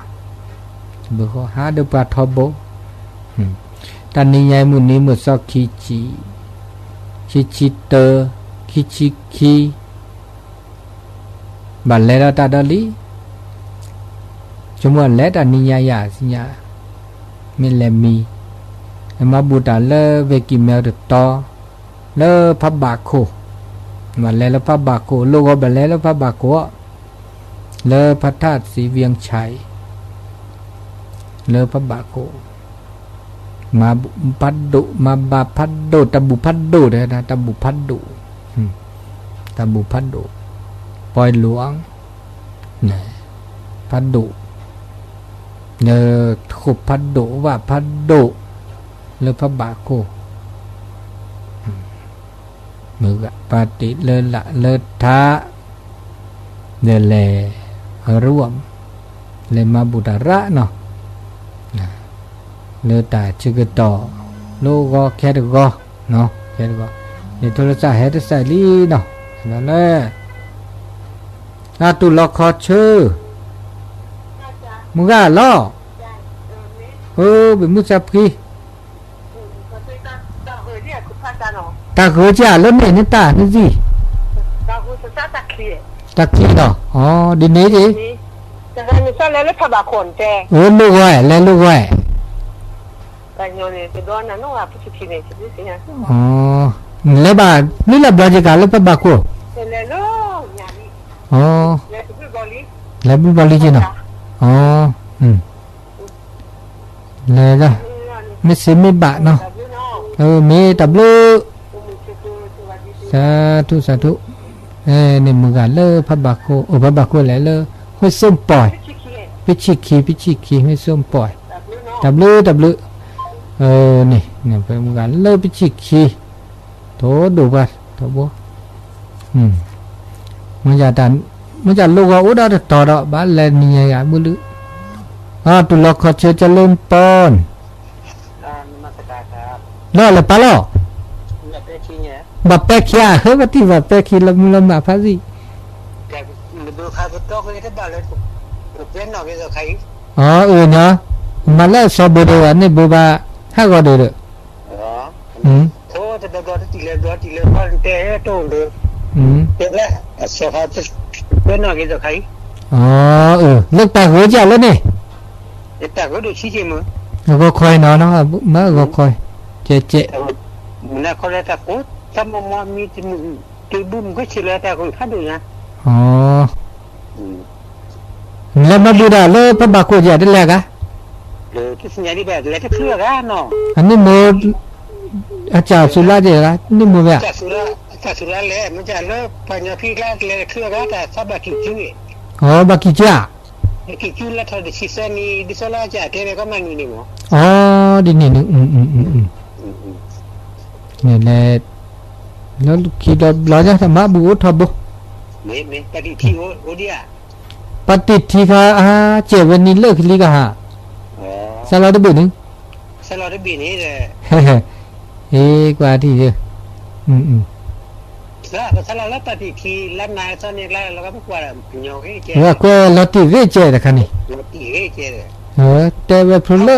တဘၢဃီဟးဒီးပှၤထီဘိ, တၢ်နံၤညါအံၤမုၢ်နံၤမုၢ်သီခံဆံ, ခံဆံတၢ, ခံဆံခံ ဘၣ်လဲၤဒီးတၢ်ဒီးလံ, ဆိကမိၣ်လဲၤတၢ်နံၤညါယၤသ့ၣ်ညါ, မ့ၢ်လဲၤမံၤ, မၤဘူၣ်တၢ်လၢ ဝ့ၢ်ကံၢ်မဲတတီၤ, လၢဖးဘၣ်ခိၣ်, ဘၣ်လဲၤလၢဖးဘၣ်ခိၣ်, လိၣ်ဂီၤဘၣ်လဲၤလၢဖးဘၣ်ခိၣ်, လၢဖးထၣ်သံဝံၣ်ဆဲး လၢဖးဘၣ်ခိၣ်, မၤဖးဒိၣ် မၤဘၣ်ဖးဒိၣ် တၢ်ဘူၣ်ဖးဒိၣ်တဲဒၣ် တၢ်ဘူၣ်ဖးဒိၣ်, တၢ်ဘူၣ်ဖးဒိၣ်, ပီလူၤ, ဖးဒိၣ်, လၢဃိာ်ဖးဒိၣ် ဝၣ်ဖးဒိၣ်, လၢဖးဘၣ်ခိၣ် မုၢ်ဂၤပာ်တ့ၢ်လၢလၢ်လၢထး, ဒီးလဲၤ, ရူၣ်, လဲၤမၤဘူၣ်တၢ်ရၣ်နီၤ, လၢတၢ်ဆၢကတီၢ်, လိၣ်ဂီၤခဲတဂီၤ, ခဲတဂီၤ, န့ၣ်ထိလၢသးဟဲတစဲးလံနီၤ, လၢ အတူၢ်လီၤခီဆၢ, မုၢ်ဂၤလီၤ, အိ ဘ့ၣ်မုၢ်သးဖှံ, တၢ်ဂ့ၤကလၢန့ၣ်န့ၣ်တၢ်န့ၣ်သံ, တၢ်ခံလီၤ, အဒ်န့ၣ်, အိ လိၣ်ဂီၤ, လဲၤလိၣ်ဂီၤ, လဲၤဘၣ်ဘျုးလၢဘျီက့ၤကးလၢဖးဘၣ်ခိၣ်, လဲၤဘျုးဘီလံက့နီၤ, လဲၤ, မ့ၢ်စ့မ့ၢ်ဘၣ်နီၤ, မ့ၢ်တၢ်ဘျုး, စးထူၣ်စးထူၣ်, န့ၣ်မုၢ်ဂၤလၢဖးဘၣ်ခိၣ်, အိၣ်ဖးဘၣ်ခိၣ်လဲၣ်လၢ, ဝ့ၢ်စိၣ်ပီၢ်, ပဆံၣ်ခံ ပဆံၣ်ခံ ဝ့ၢ်စိၣ်ပီၢ်, တၢ်ဘျုးတၢ်ဘျုး, န့ၣ်, မုၢ်ဂၤလၢပဆံၣ်ခံ, ထိၣ်ဒိၣ်ပှၤ, ထိၣ်ဘိ, မ့ၢ်, မ့ၢ်လိၣ်ဂီၤအိၣ်ဒီးတတီၤဒီး ဘၣ်လဲၤနံၤညါယၤမုၢ်လုၢ်, တူၢ်လီၤခီဆၢကလၢပီၢ်, လီၤလၢပၢ်လီၤ, ဘၣ်ပဲခံဧါ, ဟဲဘၣ်တံၢ်ဘၣ်ပဲခံလၢမုၢ်လီၤမၢ်ဖးသံၣ်, အၢ အၢ နီၤ, မၤလၢအစီၤဘိဒိဂၤန့ၣ်ဘိးဘၣ်, ဟးဂီၤဒီးဒီး, အၢ လၢတၢ်ဂ့ၤကၢ်လၢန့ၣ်, အဂီၤခီနီၤ, မ့ၢ်အဂီၤခီ, ကဲကဲ, အၢ လၢမၤဘူၣ်တၢ်လၢဖးဘၣ်ခိၣ်ယၤတလဲၤဂၤ, အန့ၣ်မိၢ်, အစၢ်စူၤလါယဲဂၤ, န့ၣ်မိၢ်ဝဲ, အ, အ, ဒ်န့ၣ်န့ၣ်, န့ၣ်လဲၣ်, လၢခံဒီးဘျီညါ တၢ်မၤဘူၣ်အိၣ်ထီဘိ, ပတံၢ်ထံခါအါကဲးဝဲနံၤလၢခံလံကဟး, စးလီၤတဘ့ၣ်န့ၣ်, ဟဲဟဲ, အ့ ကွၢ်ထံၣ်, ဝဲကွဲးလီၤတံၢ်သ့ၣ်ကဲတခါန့ၣ်, ကွဲးလီၤဝဲဖျိလၢ,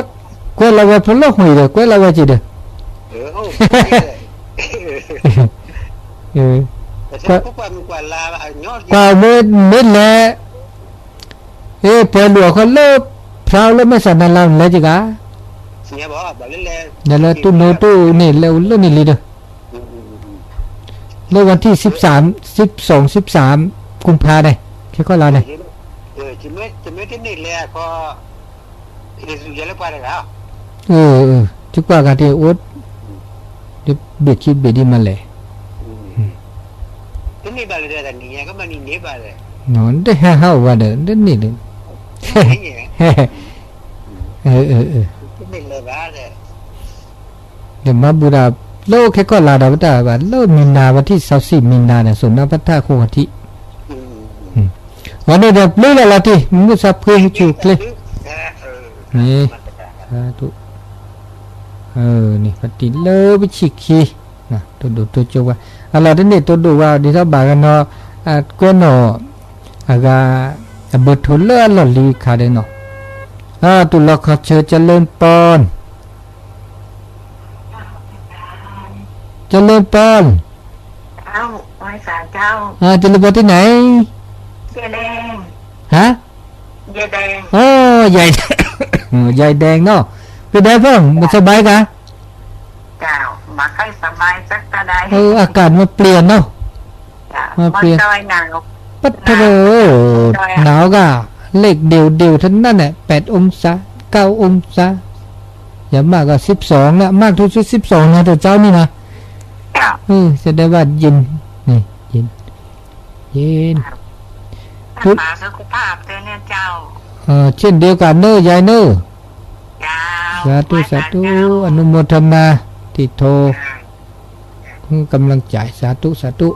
ကွဲးလီၤဝဲဖျိလၢဃိဒီး ကွဲးလီၤဝဲက့ၤဒီး, ကွဲး, ကွၢ်မ့ၢ်လဲၤ အ့ ပှၤလူၤအခီၣ်လၢ ဖျါလၢမဲာ်ဆှးနၤလါလဲၤက့ၤဂၤ, လဲၤလၢတူၢ်လိတူၢ်န့ၣ် လဲၤအိၣ်လၢန့ၣ်လံဒီး, လၢဝၤထံၣ် စံးပစၢ် စံးပစၢ် စံးပစၢ် ကုမ်ဖါန့ၣ် ခဲခီလါန့ၣ်, ယကွၢ်ဂၤဒ်အိၣ်, ဘ့ၣ်ခံဘ့ၣ်ဒ်မးလဲၣ်, တဟဲဟးအိၣ်ဝဲဒီး တန့ၢ်လၢ, ဒီးမၤဘူၣ်ဒၣ် လၢအိၣ်ခဲကီၢ်လါဒီးပတၢ်ဘၣ် လၢမံၤနၤ ဝဲထံၣ်စီဆှံမံၤနၤန့ၣ် စိာ်နီၣ်ဖးထၣ်အဃိထံး, ဝဲန့ၣ်ဒီးပျုၢ်လီၤလီၤတံၢ် မုၢ်ဆါဖှ့ဆူၣ်ချ့, မ့ၢ်, န့ၣ် ပတံၢ်လၢပဆံၣ်ခံ, တိၢ်ဒိၣ်တိၢ်ကၠိဝဲ, အလီၢ်တန့ၢ်တိၢ်ဒိၣ်ဝဲ ဒ်သိးဘၣ်ဂၤနီၤ, ကွဲးနီၣ်, အဂၤ, အဘၢၣ်ထိၣ်လၢအလီၢ်လံၤခါဒီးနီၤ, တူၢ်လီၤခီၣ်ဆၢ ကၠလၢပီၢ် เจริญปอน เจริญปอนที่ไหน ฮะ ยายแดงเนาะ เป็นไงพ่อ มันสบายกะ อากาศมันเปลี่ยนเนาะ มันเปลี่ยน ปัดเถอะ หนาวกะ เลขเดียวๆ เท่านั้นแหละ แปดองศา เก้าองศา อย่างมากก็สิบสองนะ มากที่สุด สิบสอง นะ แต่เช้านี่นะ เออ แสดงว่าเย็น นี่ เย็น เย็น เช่นเดียวกันเนอะ ยายเนอะ สาธุ สาธุ อนุโมทนา ที่โทร กำลังใจ สาธุ สาธุ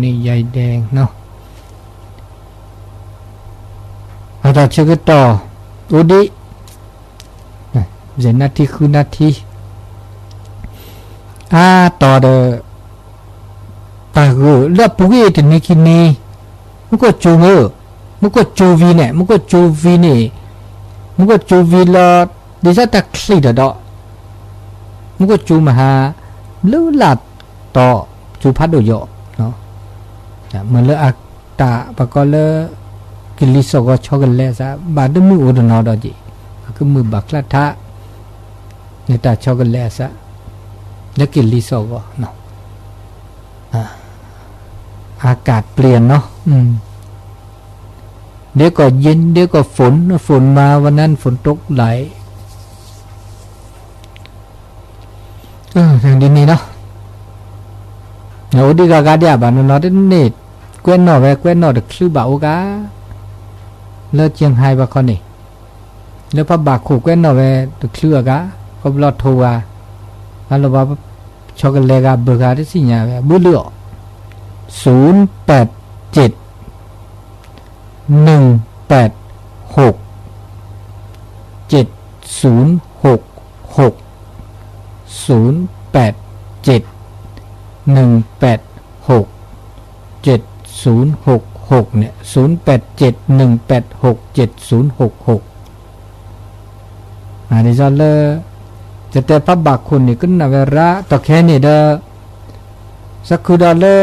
นี่ ยายแดงเนาะ အတၢ်ဆၢကတီၢ် အိၣ်ဒံး ယဲၢ်နၣ်ထံ ဃုနၣ်ထံ အါတီၤဒီး တၢ်ဂ့ၢ်လၢအပူၤကွံာ်တနံၤခံနံၤ မူခိၣ်စူၤမ့ၢ် မူခိၣ်စူၤဝံၤန့ၣ် မူခိၣ်စူၤဝံၤန့ၣ် မူခိၣ်စူၤဝံၤလီၤ ဒ်သိးတၢ်ချံၣ်ဒီးဒီး မူခိၣ်စူၤမဟါ ဘျုးလၢ်တီၤ စူၤဖးဒိၣ်ယိာ် မ့ၢ်လၢအတၢ်ပကီလၢ ကလံၤစိးဂီၤဆီကလဲၤအသး ဘၣ်တမုာ်အိၣ်တနီၤဒီးက့ၤ အကမုာ်ဘၣ်ချၣ်ထး နတၢ်ဆီကလဲၤအသး လၢကလံၤစိးဂီၤ อากาศเปลี่ยนเนาะ เดี๋ยวก็เย็น เดี๋ยวก็ฝน ฝนมา วันนั้นฝนตกหลาย ဒ်န့ၣ်လီၤ အိၣ်ဒံးဂၤဂၤဒံးဘၣ် နီၢ်နီၢ်တန့ၢ် ကွဲးနီၣ်ဝဲ ကွဲးနီၣ်တချုးဘၣ်အိၣ်ဂၤ လၢကၠ့ဟဲဘၣ်ခီန့ၣ် လၢဖးဘၣ်ခိၣ်ကွဲးနီၣ်ဝဲတချုးအဂၤ ခီဖျိထိဝဲ အလီၤဘၣ် ဆီကလဲၤဂၤဘၢဂၤတသ့ၣ်ညါဝဲ ဘုလုအီၤ ศูนย์แปดเจ็ด หนึ่งแปดหก เจ็ดศูนย์หกหก ศูนย์แปดเจ็ด หนึ่งแปดหก เจ็ดศูนย์หกหก န့ၣ် ศูนย์แปดเจ็ด หนึ่งแปดหก เจ็ดศูนย์หกหก ဒ်သိးလၢ တတဲဖးဘၣ်ခိၣ်န့ၣ် ကနၣ်ဝဲရၣ် တီၢ်ခဲန့ၣ်ဒီး သးခုဒီးလၢ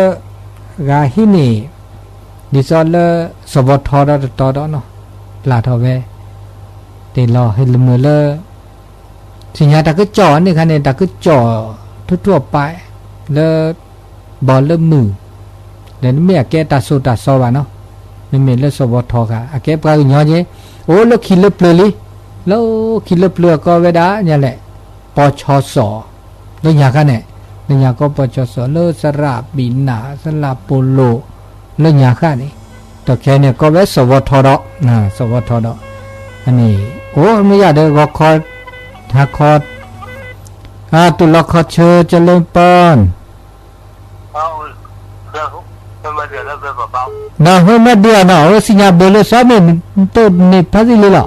ဂၤဟံးန့ၢ် ဒ်သိးလၢ စီၤဘီထီဒီးတတီဒီးနီၤ ပျၢ်ထီၣ်ဝဲ တ့ၢ်လီၤဟ့ၣ်လၢမုာ်လၢ သ့ၣ်ညါတၢ်ကစီၣ်န့ၣ်ခါန့ၣ် တၢ်ကစီၣ် ထူထူအပာ် လၢ ဘီလၢမုၢ် ဒီးနမ့ၢ်အကဲတၢ်စိၤတၢ်စီဘၣ်နီၤ နမ့ၢ်လၢစီၤဘီထီခါ အကဲပှၤကညီက့ အိၣ်လၢခံလၢပျၢၤလံ လၢခံလၢပျၢၤအကီၢ်ဝဲဒၣ်ညါလဲၣ် ပီၤဆီစီၤ လၢညါခါန့ၣ် လၢညါကီၢ်ပီၤဆီစီၤ လၢသရၣ်ပံၤနၢ် သရၣ်ပိလိာ် လၢညါခါန့ၣ် တီၢ်ခဲန့ၣ် ကီၢ်ဝဲစီၤဘီထီဒီး စီၤဘီထီဒီး အန့ၣ် အိၣ်မ့ၢ်ယၤဒီး ဂီၤခီ ဟါခီ တူၢ်လီၤခီဆၢ ကၠလၢပီၢ် နီၢ်ဟဲမ့ၢ်ဒံးအီၤနီၤ အဝဲသ့ၣ်ညါဘၢလၢစီၤမ့ၢ် တိၢ်န့ၢ်ဖးသံလံလီၤ.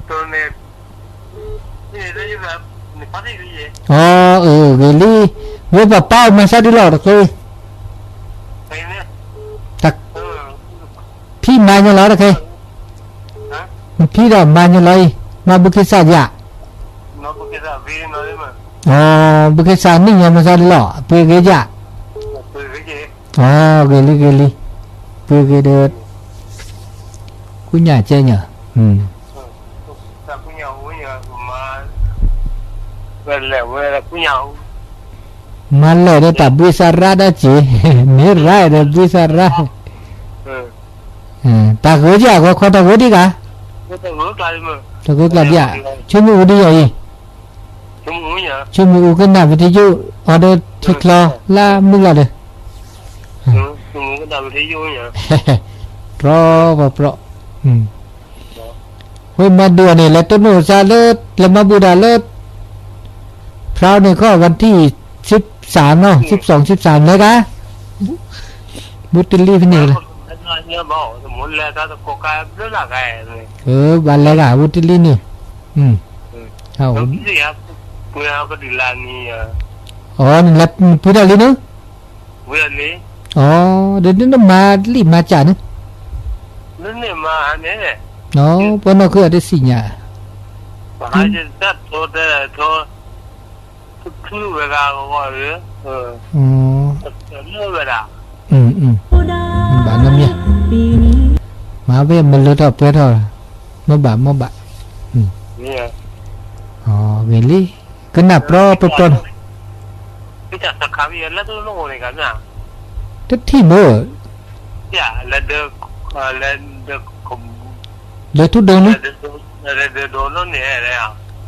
တိၢ်န့ၢ် န့ၣ် ဖးသံလံ အီ အၢ ဂ့ၤလံ, ဝဲပှၤပာ်အီၤမၤစၢ်ဒုလီၤတခဲ, ဖံမၤညီလီၤတခဲ, နဖံဒီးမၤညီလီၤအံၤ, မၤဘုခ့စးယၤ, အီ ဘုခ့စးနံၣ်ညီမၤစၢ်ဒုလီၤ အပှ့ၤဂ့ၤယၤ, အီ ဂ့ၤလံဂ့ၤလံ, ပှ့ၤဂ့ၤဒီး ကူညၣ်ကဲညါ, မၤလဲၣ်ဒီးတၢ်ဘှံးစၢ်ရၣ်ဒၣ်က့ၤ, မ့ၢ်ရၣ်ဒီးဘှံးစၢ်ရၣ်, တၢ်ဂ့ၤကဲအဂီၢ်ခီတၢ်ဂ့ၤဒံးဂၤ, တၢ်ဂ့ၤကျါဒံးဧါ, ဆိကမိၣ်အူဒံးယၤအံၤ, ဆိကမိၣ်အူကနၣ်ဝံၤထံယိၣ်အီၤဒီးထံချီလၢမုၢ်လီၤဒီး, တြီပပြီ, ဃိမၤဒုးအီၤန့ၣ် လဲၤတိၢ်နီၣ်စၢ်လၢ လဲၤမၤဘူၣ်တၢ်လၢ ဖျါန့ၣ်ခီ วันที่สิบสามနီၤ สิบสอง สิบสามလဲၤဂၤ, ဘူးတလံဖဲန့ၣ်လၢ ဘၣ်လဲၤဂၤ ဘူးတလံန့ၣ်, အီ နလဲၤပှ့ၤတၢ်လံန့ၣ်, အီ ဒီးနမၤလံမၤစၢ်န့ၣ်, အီ ပှၤနီၢ်ခုအတသ့ၣ်ညါ, ဘၣ်နီၢ်မံၤ, မၤဝဲမၤလၢထီၣ်ပှဲၤထီၣ်, မ့ၢ်ဘၣ်မ့ၢ်ဘၣ်, ဂ့ၤလံ, ကနၣ်ပြီပြီပြီ, တထံၣ်မ့ၢ်, လဲၤထူဒိၣ်န့ၣ်,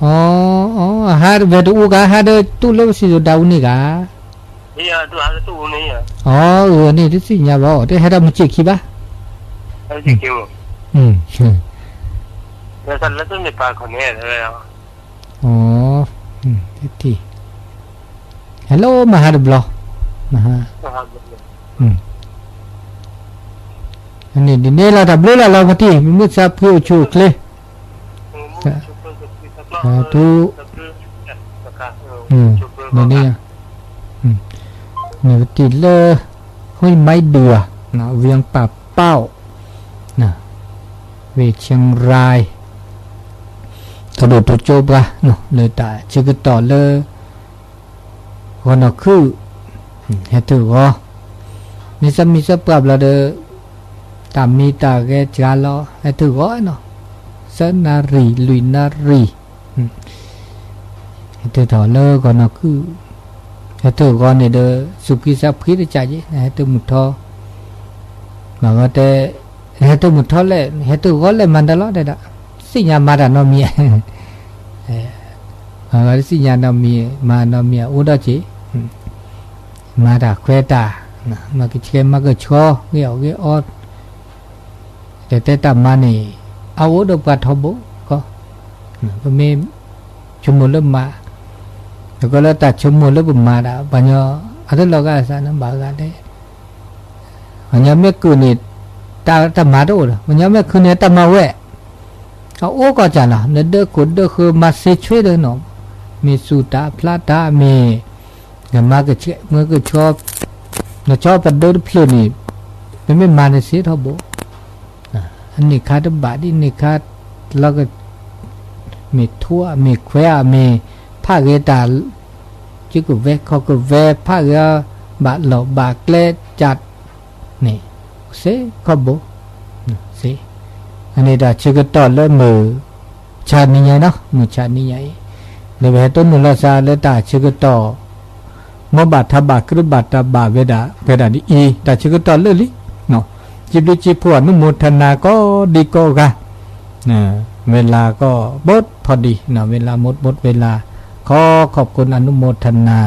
အီ အီ အဟးဝဲတအိၣ်ဂၤ ဟးဒီးတူၢ်လၢပစံၣ်စိၤဒၤဝူန့ၣ်ဂၤ, အီ အၢ န့ၣ်တသ့ၣ်ညါဘၣ် တဟဲထီၣ်မုၢ်ဆ့ၣ်ခံဘၣ်, အီ တထံၣ်, hello မဟါတဘျီ, မဟါ, န့ၣ်ဒ်န့ၣ်လီၤ တၢ်ဘျုးလီၤလီၤ ဖါတံၢ် မုၢ်မုၢ်ဆါဖှံအိၣ်ဆူၣ်အိၣ်ချ့, ထူ, န့ၣ်, န့ၣ်ဖါတံၢ်လၢ ห้วยไม้เดือ เวียงป่าเป้า เวียงเชียงราย, ကဒိၣ်ထူကၠိပှၤ လၢတၢ်ဆၢကတီၢ်လၢ ဂီၤနီၢ်ခုၣ် ဟဲထၢၣ်ဂီၤ, မ့ၢ်စၢမံၤစၢပှၢ်ဘျီဒီး တၢ်မံတၢ်ဂဲၤစှၤလီၤ ဟဲထၢၣ်ဂီၤနီၤ, သၢနၣ်ရံၣ် လွံၢ်နၣ်ရံၣ်, ဟဲထၢၣ်ထီၣ်လၢဂီၤနီၢ်ခုၣ်, ဟဲထၢၣ်ဂီၤန့ၣ်ဒီး စူးဖှံစၢဖှံတကးက့ၤ ဟဲထၢၣ်မုၢ်ထီ, မၤဂီၤတဲ ဟဲထၢၣ်မုၢ်ထီလဲၣ် ဟဲထၢၣ်ဂီၤလဲၣ်မၤတၢ်လီၤတဲဒၣ်, သ့ၣ်ညါမၤတၢ်နီတမံၤ, မၤဂီၤတသ့ၣ်ညါနီတမံၤ မၤနီတမံၤအိၣ်ဒီးက့ၤ, မၤတၢ်ခွဲးတၢ်, မၤကဆှဲမၤကဆှီ ဂ့ၢ်အီၣ်ဂ့ၢ်အီ, တဲတဲတၢ်မၤန့ၣ် အအိၣ်ဒီးပှၤထီဘိကီ, ပမ့ၢ် ဆိကမိၣ်လၢမၤ, နကလၢတၢ်ဆိကမိၣ်လၢပမၤဒၣ် ပှၤညီ အတလီၤဂာ်စးနဘၣ်ဂာ်ဒဲး, ပှၤညီမ့ၢ်ကုာ်န့ၣ် တၢ်မၤတအိၣ်ဒီး ပှၤညီမ့ၢ်ခုန့ၣ် တၢ်မၤဝဲ, အအိၣ်ကီၢ်စၢ်လီၤ နဒၢခိၣ်ဒၢဃၢၤမၤစ့ဆွ့ဒီးနီၤ, မ့ၢ်စူၢ်တၢ်ဖျါတၢ်မ့ၢ် ကမၤကဆှဲမၤကဆှီ, နဆီပဒၢတဖျၢၣ်န့ၣ် ပမ့ၢ်မၤန့ၣ်စ့ထီဘိ အန့ၣ်ခါတဘၣ်ဒ်န့ၣ်ခါ လီၤက မ့ၢ်ထိၣ်ဧါ မ့ၢ်ခွဲးဧါ မ့ၢ်ဖးဂ့ၤတၢ် ကကဝဲ ခီကဝဲ ဖးဂ့ၤ ဘၣ်လီၢ်ဘၣ်ကျဲ ကၢ် န့ၣ် စ့ခီဘိ စ့ အန့ၣ်တၢ်ဆၢကတီၢ်လၢမုၢ်ဆါနံၤညါအံၤနီၤ မုၢ်ဆါနံၤညါအံၤ လၢပဟဲတိၢ်နီၣ်လီၤစၢ်လၢတၢ်ဆၢကတီၢ် မ်ဘၣ်ထးဘၣ်ကရၢဘၣ်တၢ်ဘၣ်ဝဲဒၣ် ပှဲၤဒၣ်ဒ်အံၤ တၢ်ဆၢကတီၢ်လၢလံ စံးဘျုးစံးဖှိၣ် အနုမောทนา ကိးဒံကိးဂၤ เวลาก็หมดพอดีนะ เวลาหมดหมดเวลา ขอขอบคุณอนุโมทนา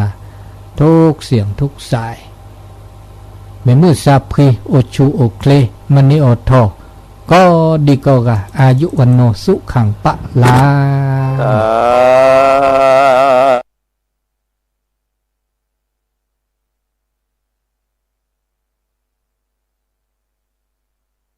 ทุกเสียงทุกสาย မ့ၢ်မုၢ်ဆါဖှံ အိၣ်ဆူၣ်အိၣ်ချ့ မၤန့ၢ်အီၣ်ထီၣ် ကိးဒံကိးဂၤ อายุวัณโณสุขังพละ